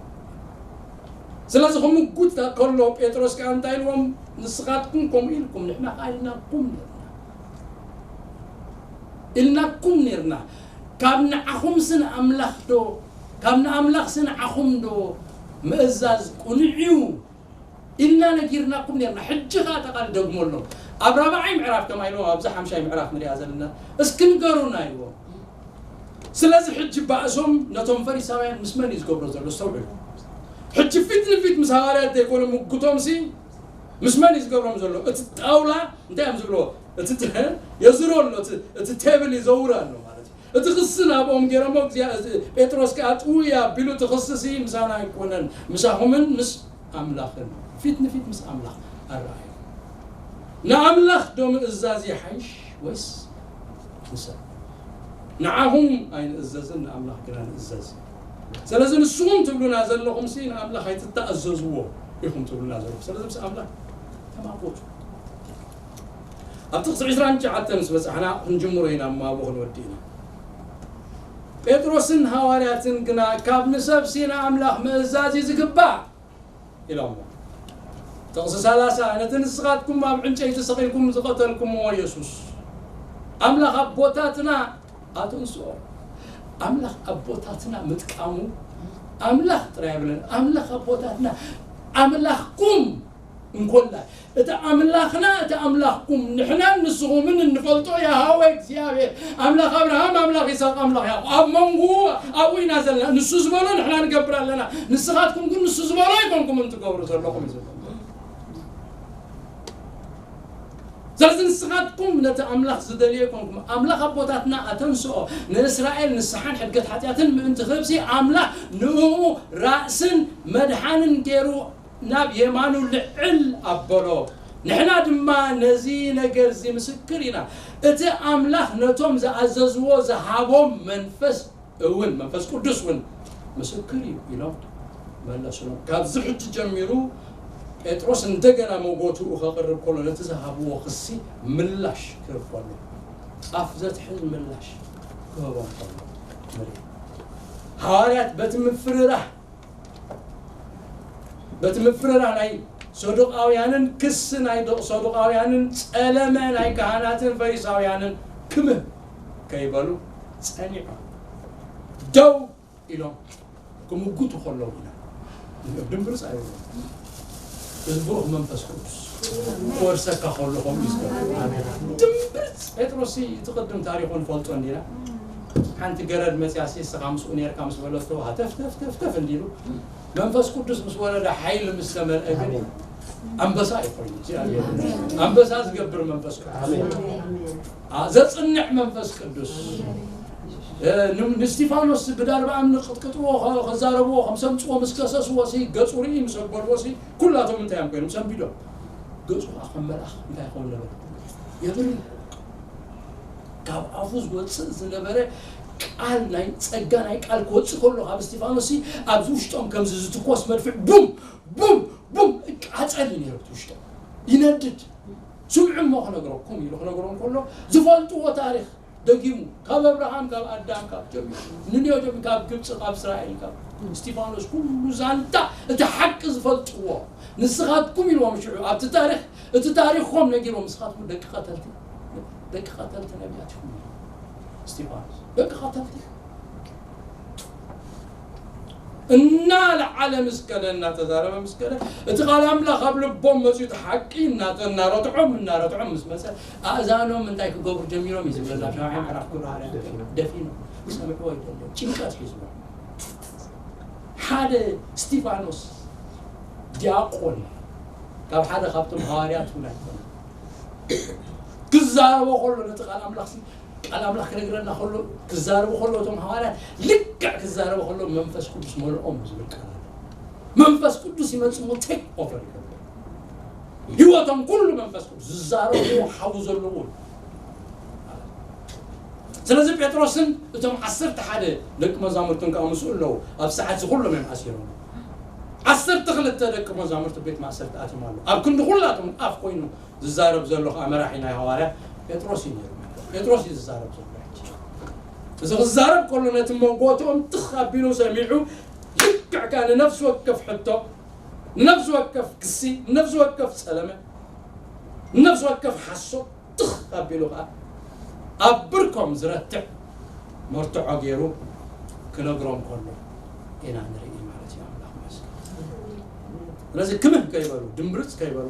ስለዚ ክምጉት ከሎ ጴጥሮስ ከኣ እንታይ ኢልዎም? ንስኻትኩም ከምኡ ኢልኩም፣ ንሕና ከኣ ኢልናኩም ኔርና። ኢልናኩም ኔርና። ካብ ንዓኹምሲ ንኣምላኽ ዶ፣ ካብ ንኣምላኽሲ ንዓኹም ዶ ምእዛዝ ቅኑዕ እዩ? ኢልና ነጊርናኩም ኔርና። ሕጂ ኸኣ እታ ቃል ደግመሎም። ኣብ ራብዓይ ምዕራፍ ከማይ ኢልዎም፣ ኣብዚ ሓምሻይ ምዕራፍ ንሪኣ ዘለና፣ እስኪ ንገሩና ኢልዎም። ስለዚ ሕጂ ባእሶም ነቶም ፈሪሳውያን ምስ መን እዩ ዝገብሮ ዘሎ? ኣስተውዕሉ። ሕጂ ፊት ንፊት ምስ ሃዋርያት ዘይኮነ ምጉቶምሲ ምስ መን እዩ ዝገብሮም ዘሎ? እቲ ጣውላ እንታይ እዮም ዝብልዎ? እቲ ተ-፣ የዝሮ ኣሎ፣ እቲ፣ እቲ ቴብል ይዘውር ኣሎ ማለት እዩ። እቲ ክሲ ናብኦም ገይሮሞ፣ እግዚኣብ-፣ እዚ ጴጥሮስ ከኣ ጥውይ ኣቢሉ፣ እቲ ክስሲ ምሳና ኣይኮነን፣ ምሳኹምን ምስ ኣምላኽን፣ ፊት ንፊት ምስ ኣምላኽ ኣረኣዩ። ንኣምላኽ ዶ ምእዛዝ ይሓይሽ ወይስ ንሰብ? ንዓኹም ኣይንእዘዝን፣ ንኣምላኽ ግና ንእዘዝ። ስለዚ ንስኹም ትብሉና ዘለኹምሲ ንኣምላኽ ኣይትተኣዘዝዎ ኢኹም ትብሉና ዘለኹም። ስለዚ ምስ ኣምላኽ ተማጎቱ። ኣብ ጥቕሲ ዕስራን ትሽዓተን ምስ በጻሕና ክንጅምሮ ኢና እሞ ኣብኡ ክንወዲ ኢና። ጴጥሮስን ሃዋርያትን ግና ካብ ንሰብሲ ንኣምላኽ ምእዛዝ እዩ ዝግባእ ኢሎሞ። ጥቕሲ ሰላሳ፣ ነቲ ንስኻትኩም ኣብ ዕንጨይቲ ሰቒልኩም ዝቐተልኩምዎ የሱስ፣ ኣምላኽ ኣቦታትና ኣተንስኦ። ኣምላኽ ኣቦታትና ምጥቃሙ፣ ኣምላኽ ጥራይ ኣይብለን፣ ኣምላኽ ኣቦታትና፣ ኣምላኽኩም እንኮላይ፣ እቲ ኣምላኽና፣ እቲ ኣምላኽኩም፣ ንሕናን ንስኹምን እንፈልጦ ያሃወ እግዚኣብሔር፣ ኣምላኽ ኣብርሃም፣ ኣምላኽ ይስሐቅ፣ ኣምላኽ ያዕቆብ፣ ኣብ መንጎኡ ኣብኡ ኢና ዘለና። ንሱ ዝበሎ ንሕና ንገብር ኣለና። ንስኻትኩም ግን ንሱ ዝበሎ ኣይኮንኩምን ትገብሩ ዘለኹም እዩ ዝብሎ። ስለዚ ንስኻትኩም ነቲ ኣምላኽ ዝደልዮ ኣይኮንኩም። ኣምላኽ ኣቦታትና ኣተንስኦ፣ ንእስራኤል ንስሓን ሕድገት ሓጢኣትን ምእንቲ ክህብሲ፣ ኣምላኽ ንእኡ ራእስን መድሓንን ገይሩ ናብ የማኑ ልዕል ኣበሎ። ንሕና ድማ ነዚ ነገር እዚ ምስክር ኢና። እቲ ኣምላኽ ነቶም ዝኣዘዝዎ ዝሃቦም መንፈስ እውን፣ መንፈስ ቅዱስ እውን ምስክር እዩ ኢሎም መለሱሎም። ካብዚ ሕጂ ጀሚሩ ጴጥሮስ እንደገና መጎትኡ ከቕርብ ከሎ ነቲ ዝሃብዎ ክሲ ምላሽ ክህብ ከሎ፣ ኣፍ ዘትሕዝ ምላሽ ክህቦም ከሎ ንርኢ። ሃዋርያት በቲ ምፍርራህ በቲ ምፍርራህ ናይ ሰዱቃውያንን ክሲ ናይ ዶ-፣ ሰዱቃውያንን ጸለመ ናይ ካህናትን ፈሪሳውያንን ክምህ ከይበሉ ጸኒዖም ደው ኢሎም ክምጉቱ ከለዉ ኢና። ድምብርጽ ኣይብሎም። እዚ ብሩኽ መንፈስ ቅዱስ ክወርሰካ ከሎ ከምኡ እዩ ዝገብር። ድምብርጽ። ጴጥሮስ እቲ ቅድም ታሪኹ ንፈልጦ እንዲና። ሓንቲ ገረድ መጽያሲ እስኻ ምስኡ ኔርካ ምስ በለቶ ሃተፍ ተፍ ተፍ ተፍ እንዲሉ መንፈስ ቅዱስ ምስ ወረደ ሓይሊ ምስ ተመልአ ግን ኣንበሳ እዩ ኮይኑ እግዚኣብሔር። ኣንበሳ ዝገብር መንፈስ ቅዱስ። ኣ-፣ ዘጽንዕ መንፈስ ቅዱስ። እ፣ ን-፣ ንስቲፋኖስ ብዳርባ እምኒ ቅጥቅጥዎ፣ ከ-፣ ከዛረብዎ፣ ከም ሰምፅዎ ምስ ከሰስዎ ሲ፣ ገፁ ርኢ ምስ ኣበልዎ ሲ፣ ኩላቶም እንታይ እዮም ኮይኖም? ሰንቢዶም። ገፁ ከዓ ከም መልኣኽ እንታይ ይኸውን ነበረ? የብሪ። ካብ ኣፉ ዝወፅእ ዝነበረ ቃል፣ ናይ ፀጋ ናይ ቃል ክወፅእ ከሎ ካብ እስቲፋኖስ ሲ፣ ኣብዚ ውሽጦም ከምዚ ዝትኮስ መድፍዕ ቡም፣ ቡም፣ ቡም፣ ቃፀል እዩ ነይሩ እቲ ውሽጦም። ይነድድ። ስምዑ እሞ ክነግረኩም ኢሉ ክነግሮም ከሎ ዝፈልጥዎ ታሪኽ ደጊሙ፣ ካብ ኣብርሃም፣ ካብ ኣዳም፣ ካብ ጀሚሩ፣ ንንዮ ጀሚሩ፣ ካብ ግብፂ፣ ካብ እስራኤል፣ ካብ እስቲፋኖስ፣ ኩሉ ዛንታ እቲ ሓቂ ዝፈልጥዎ ንስኻትኩም ኢልዎም ሽዑ ኣብቲ ታሪኽ፣ እቲ ታሪኽኩም ነጊሮም፣ ንስኻትኩም ደቂ ቀተልቲ፣ ደቂ ቀተልቲ ነቢያት ኢኹም ኢሉ እስቲፋኖስ። ደቂ ቀተልቲ እናለዓለ ምስ ከደ፣ እናተዛረበ ምስ ከደ፣ እቲ ቃል ኣምላኽ ኣብ ልቦም መፅዩ፣ እቲ ሓቂ እናተ-፣ እናረትዖም፣ እናረትዖም ምስ መፀ፣ ኣእዛኖም እንታይ ክገብሩ ጀሚሮም እዩ ዝብለና ኣብ ሻውዓይ ምዕራፍ ግብረ ሃዋርያት። ደፊኖም ክሰምዕዎ ኣይደለዮም። ጭንቀት ሒዝዎም። ሓደ እስቲፋኖስ ዲያቆን ካብ ሓደ ካብቶም ሃዋርያት እውን ኣይኮነን። ክዛረቦ ከሎ ነቲ ቃል ኣምላኽ ሲ፣ ቃል ኣምላኽ ክነግረና ከሎ፣ ክዛረቦ ከሎ እቶም ሃዋርያት ልክዕ ክዛረቦ ከሎ መንፈስ ቅዱስ መልኦም ዝብል ቃል ኣሎ። መንፈስ ቅዱስ ይመጽእ እሞ ቴክ ኦቨር ይገብር። ህይወቶም ኩሉ መንፈስ ቅዱስ ዝዛረብዎ ሓዊ ዘለዎ። ስለዚ ጴጥሮስን እቶም ዓሰርተ ሓደ ደቂ መዛሙርቱን ከኣ ምስኡ ኣለዉ። ኣብ ሰዓት እዚ ኩሎም እዮም ኣሲሮም። ዓሰርተ ክልተ ደቂ መዛሙርቱ ቤት ማእሰርቲ ኣትዮም ኣለዉ። ኣብ ክንዲ ኩላቶም ኣፍ ኮይኑ ዝዛረብ ዘሎ ከኣ መራሒ ናይ ሃዋርያ ጴጥሮስ እዩ ነይሩ። ጴጥሮስ እዩ ዝዛረብ ዘሎ። እዚ ክዛረብ ከሎ ነቲ መንጎኦም ትኽ ኣቢሉ ሰሚዑ፣ ልክዕ ከኣ ንነፍሲ ወከፍ ሕቶ፣ ንነፍሲ ወከፍ ክሲ፣ ንነፍሲ ወከፍ ጸለመ፣ ንነፍሲ ወከፍ ሓሶት ትኽ ኣቢሉ ከኣ ኣብ ብርኮም ዝረትዕ መርትዖ ገይሩ ክነግሮም ከሎ ኢና ንርኢ ማለት እዩ። ኣምላኽ ይመስገን። ስለዚ ክምህ ከይበሉ፣ ድምብርጽ ከይበሉ፣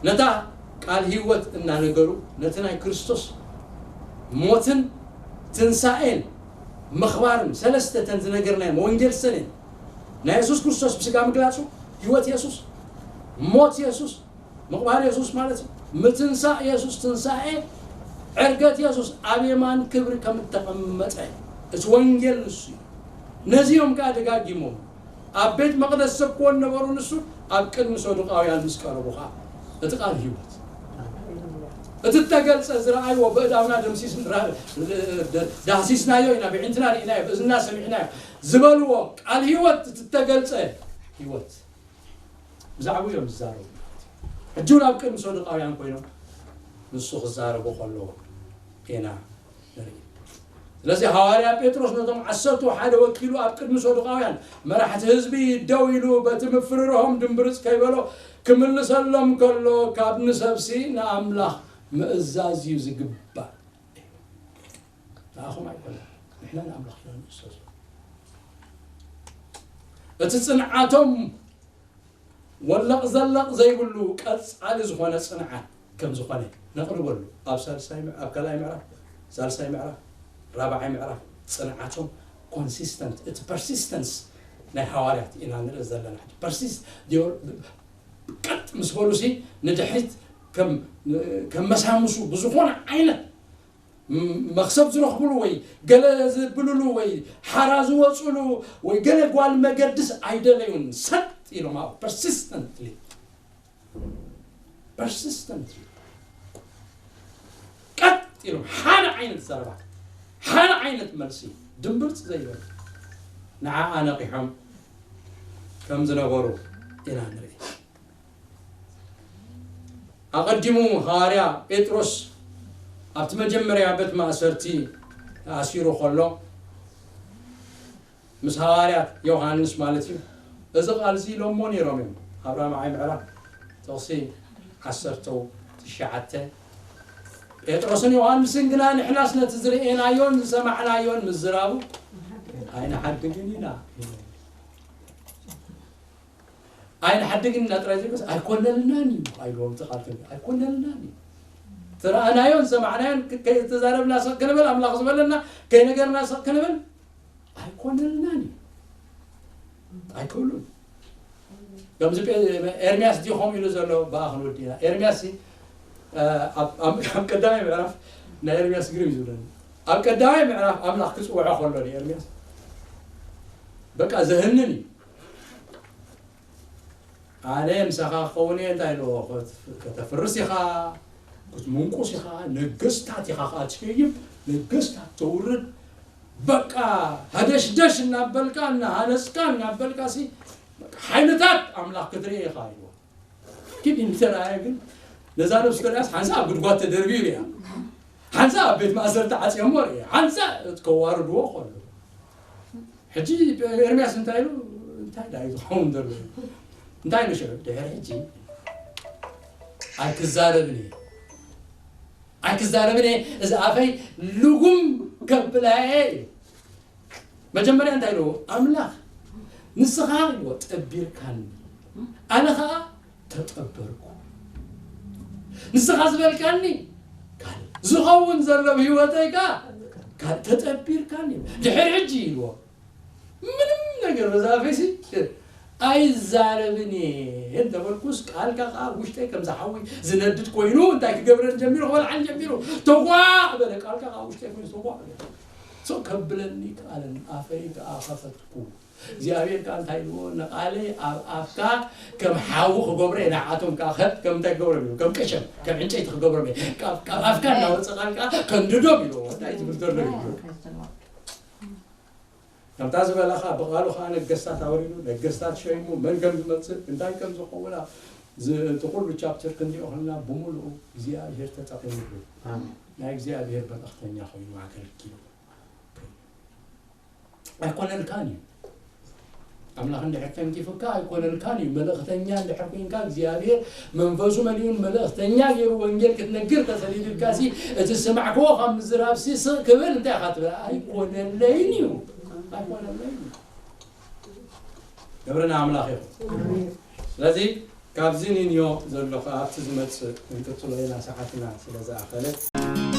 ነታ ቃል ህይወት እናነገሩ፣ ነቲ ናይ ክርስቶስ ሞትን ትንሳኤን ምኽባርን፣ ሰለስተ እተን ዝነገርናየን ወንጌል ሰኔን፣ ናይ የሱስ ክርስቶስ ብስጋ ምግላጹ፣ ህይወት የሱስ፣ ሞት የሱስ፣ ምቕባር የሱስ ማለት እዩ። ምትንሳእ የሱስ፣ ትንሳኤ፣ ዕርገት የሱስ፣ ኣብ የማን ክብሪ ከም እተቐመጠ፣ እቲ ወንጌል ንሱ እዩ። ነዚኦም ከኣ ደጋጊሞም ኣብ ቤት መቕደስ ዝሰብክዎ ነበሩ። ንሱ ኣብ ቅድሚ ሰዱቃውያን ምስ ቀረቡ ኸኣ እቲ ቃል ህይወት፣ እቲ እተገልጸ ዝረኣይዎ፣ በእዳውና ደምሲስ-፣ ራ-፣ ዳህሲስናዮ ኢና፣ ብዒንትና ርኢናዮ፣ ብእዝንና ሰሚዕናዮ ዝበልዎ ቃል ህይወት፣ እቲ እተገልጸ ህይወት ብዛዕባኡ እዮም ዝዛረቡ። ሕጂ እውን ኣብ ቅድሚ ሰዱቃውያን ኮይኖም ንሱ ክዛረቡ ከለዉ ኢና ንርኢ። ስለዚ ሃዋርያ ጴጥሮስ ነቶም ዓሰርተ ሓደ ወኪሉ ኣብ ቅድሚ ሰዱቃውያን መራሕቲ ህዝቢ ደው ኢሉ በቲ ምፍርርሆም ድምብርጽ ከይበሎ ክምልሰሎም ከሎ፣ ካብ ንሰብሲ ንኣምላኽ ምእዛዝ እዩ ዝግባእ። ንኣኹም ኣይኮነን፣ ንሕና ንኣምላኽ ኢና ንእዘዞ። እቲ ጽንዓቶም ወለቕ ዘለቕ ዘይብሉ ቀጻሊ ዝኾነ ጽንዓት ከም ዝኾነ ነቕርበሉ። ኣብ ሳልሳይ ምዕ-፣ ኣብ ካልኣይ ምዕራፍ፣ ሳልሳይ ምዕራፍ፣ ራብዓይ ምዕራፍ ጽንዓቶም ኮንሲስተንት፣ እቲ ፐርሲስተንስ ናይ ሃዋርያት ኢና ንርኢ ዘለና። ፐርሲስ-፣ ዲዮ-፣ ቀጥ ምስ በሉሲ ንድሕሪት ከም፣ ከም መሳምሱ ብዝኾነ ዓይነት ም-፣ መኽሰብ ዝረኽብሉ ወይ ገለ ዝብልሉ ወይ ሓራ ዝወፅሉ ወይ ገለ ጓል መገድስ ኣይደለዩን። ሰጥ ኢሎም ኣብ ፐርሲስተንትሊ፣ ፐርሲስተንትሊ ቀጥ ኢሎም ሓደ ዓይነት ዘረባ፣ ሓደ ዓይነት መልሲ፣ ድምብርፅ ዘይበሉ ንዓኣ ነቒሖም ከም ዝነበሩ ኢና ንርኢ። ኣቐዲሙ ሃዋርያ ጴጥሮስ ኣብቲ መጀመርያ ቤት ማእሰርቲ ተኣሲሩ ከሎ፣ ምስ ሃዋርያት ዮሃንስ ማለት እዩ፣ እዚ ቃል እዚ ኢሎሞ ነይሮም እዮም። ኣብ ራብዓይ ምዕራፍ ጥቕሲ ዓሰርተ ትሽዓተ፣ ጴጥሮስን ዮሃንስን ግና፣ ንሕናስ ነቲ ዝርኤናዮን ዝሰማዕናዮን ምዝራቡ ኣይንሓድግን ኢና። ኣይንሓድግን ኢና ጥራይ ዘይኮነስ ኣይኮነልናን እዩ ኣይብልዎም። እቲ ቃል ተንቢ-፣ ኣይኮነልናን እዩ። ተረኣናዮን ሰማዕናዮን ከ-፣ ከይተዛረብና ስቕ ክንብል፣ ኣምላኽ ዝበለና ከይነገርና ስቕ ክንብል ኣይኮነልናን እዩ። ኣይክእሉን። ከምዚ ጴ-፣ ኤርምያስ ድዩ ከምኡ ኢሉ ዘሎ ብኣ ክንወዲ ኢና። ኤርምያስ ሲ፣ እ፣ ኣብ፣ ኣብ፣ ኣብ ቀዳማይ ምዕራፍ ናይ ኤርምያስ ግርም እዩ ዝብለኒ። ኣብ ቀዳማይ ምዕራፍ ኣምላኽ ክጽውዖ ከሎ ንኤርምያስ በቃ ዘህንን እዩ። ኣነ ምሳኻ ክኸውን እየ እንታይ ኢልዎ? ከት- ከተፍርስ ኢኻ፣ ክትምንቁስ ኢኻ፣ ነገስታት ኢኻ ከዓ ትሸይም፣ ነገስታት ተውርድ። በቃ ሃደሽደሽ እናበልካ እናሃነፅካ እናበልካ ሲ በቃ ሓይልታት ኣምላኽ ክትርኢ ኢኻ ኢልዎ። ግን እንተረኣየ ግን ነዛ ነብሱ ከዳስ ሓንሳ ኣብ ጉድጓድ ተደርቢዩ እያ፣ ሓንሳ ኣብ ቤት ማእሰርቲ ዓፅዮሞ እያ፣ ሓንሳ ከዋርድዎ ከሎ ሕጂ ኤርምያስ እንታይ ኢሉ እንታይ ዳ እዩ ዝኸውን ዘሎ? እንታይ ኢሉ ሽዑ ድሕሪ ሕጂ ኣይክዛረብን እየ፣ ኣይክዛረብን እየ፣ እዚ ኣፈይ ልጉም ከብላ እየ እዩ። መጀመርያ እንታይ ኢሉ? ኣምላኽ ንስኻ ኢልዎ ጠቢርካኒ፣ ኣነ ኸዓ ተጠበርኩ። ንስኻ ዝበልካኒ ካልእ ዝኸውን ዘሎ ብህይወተይ ከ ካልእ ተጠቢርካኒ። ድሕሪ ሕጂ ኢልዎ ምንም ነገር በዛ ኣፈይሲ ኣይዛረብን እየ እንተበልኩስ ቃልካ ከዓ ውሽጠይ ከም ዝሓዊ ዝነድድ ኮይኑ እንታይ ክገብረን ጀሚሩ ክበልዓን ጀሚሩ ተጓዕ በለ። ቃልካ ከዓ ውሽጠይ ኮይኑ ተጓዕ በለ። ሰው ከብለኒ ከኣለን ኣፈይ ከዓ ከፈትኩ። እግዚኣብሔር ከዓ እንታይ ኢልዎ? ንቃለይ ኣብ ኣፍካ ከም ሓዊ ክገብሮ እየ፣ ንዓቶም ከዓ ከም ከም እንታይ ክገብሮም ኢሉ ከም ቀሸም ከም ዕንጨይቲ ክገብሮም እየ። ካብ ካብ ኣፍካ እናወፀ ቃል ከዓ ከንድዶም ኢልዎ። እንታይ ትብል ዘሎ እዩ? ከምታ ዝበላኻ ብቃሉ ከዓ ነገስታት ኣውሪዱ፣ ነገስታት ሸይሙ፣ መን ከም ዝመፅእ እንታይ ከም ዝኸውን ዝ- እቲ ኩሉ ቻፕተር ክንሪኦ ከለና ብምሉኡ እግዚኣብሔር ተጠቂምሉ ናይ እግዚኣብሔር መልእኽተኛ ኮይኑ ኣገልጊሉ ኣይኮነልካን እዩ። ኣምላኽ እንድሕር ተንኪፉካ ኣይኮነልካን እዩ። መልእኽተኛ እንድሕር ኮይንካ እግዚኣብሔር መንፈሱ መሊኡን መልእኽተኛ ገይሩ ወንጌል ክትነግር ተሰሊዱልካ ሲ እቲ ዝሰማዕክዎ ካብ ምዝራብ ሲ ስቕ ክብል እንታይ ኢኻ ትብል? ኣይኮነለይን እዩ። ኣይኮነለይን እዩ። ክብሪ ንኣምላኽ ይኹን። ስለዚ ካብዚ ንንዮ ዘሎ ከዓ ኣብቲ ዝመፅእ ክንቅፅሎ ኢና፣ ሰዓትና ስለ ዝኣኸለ።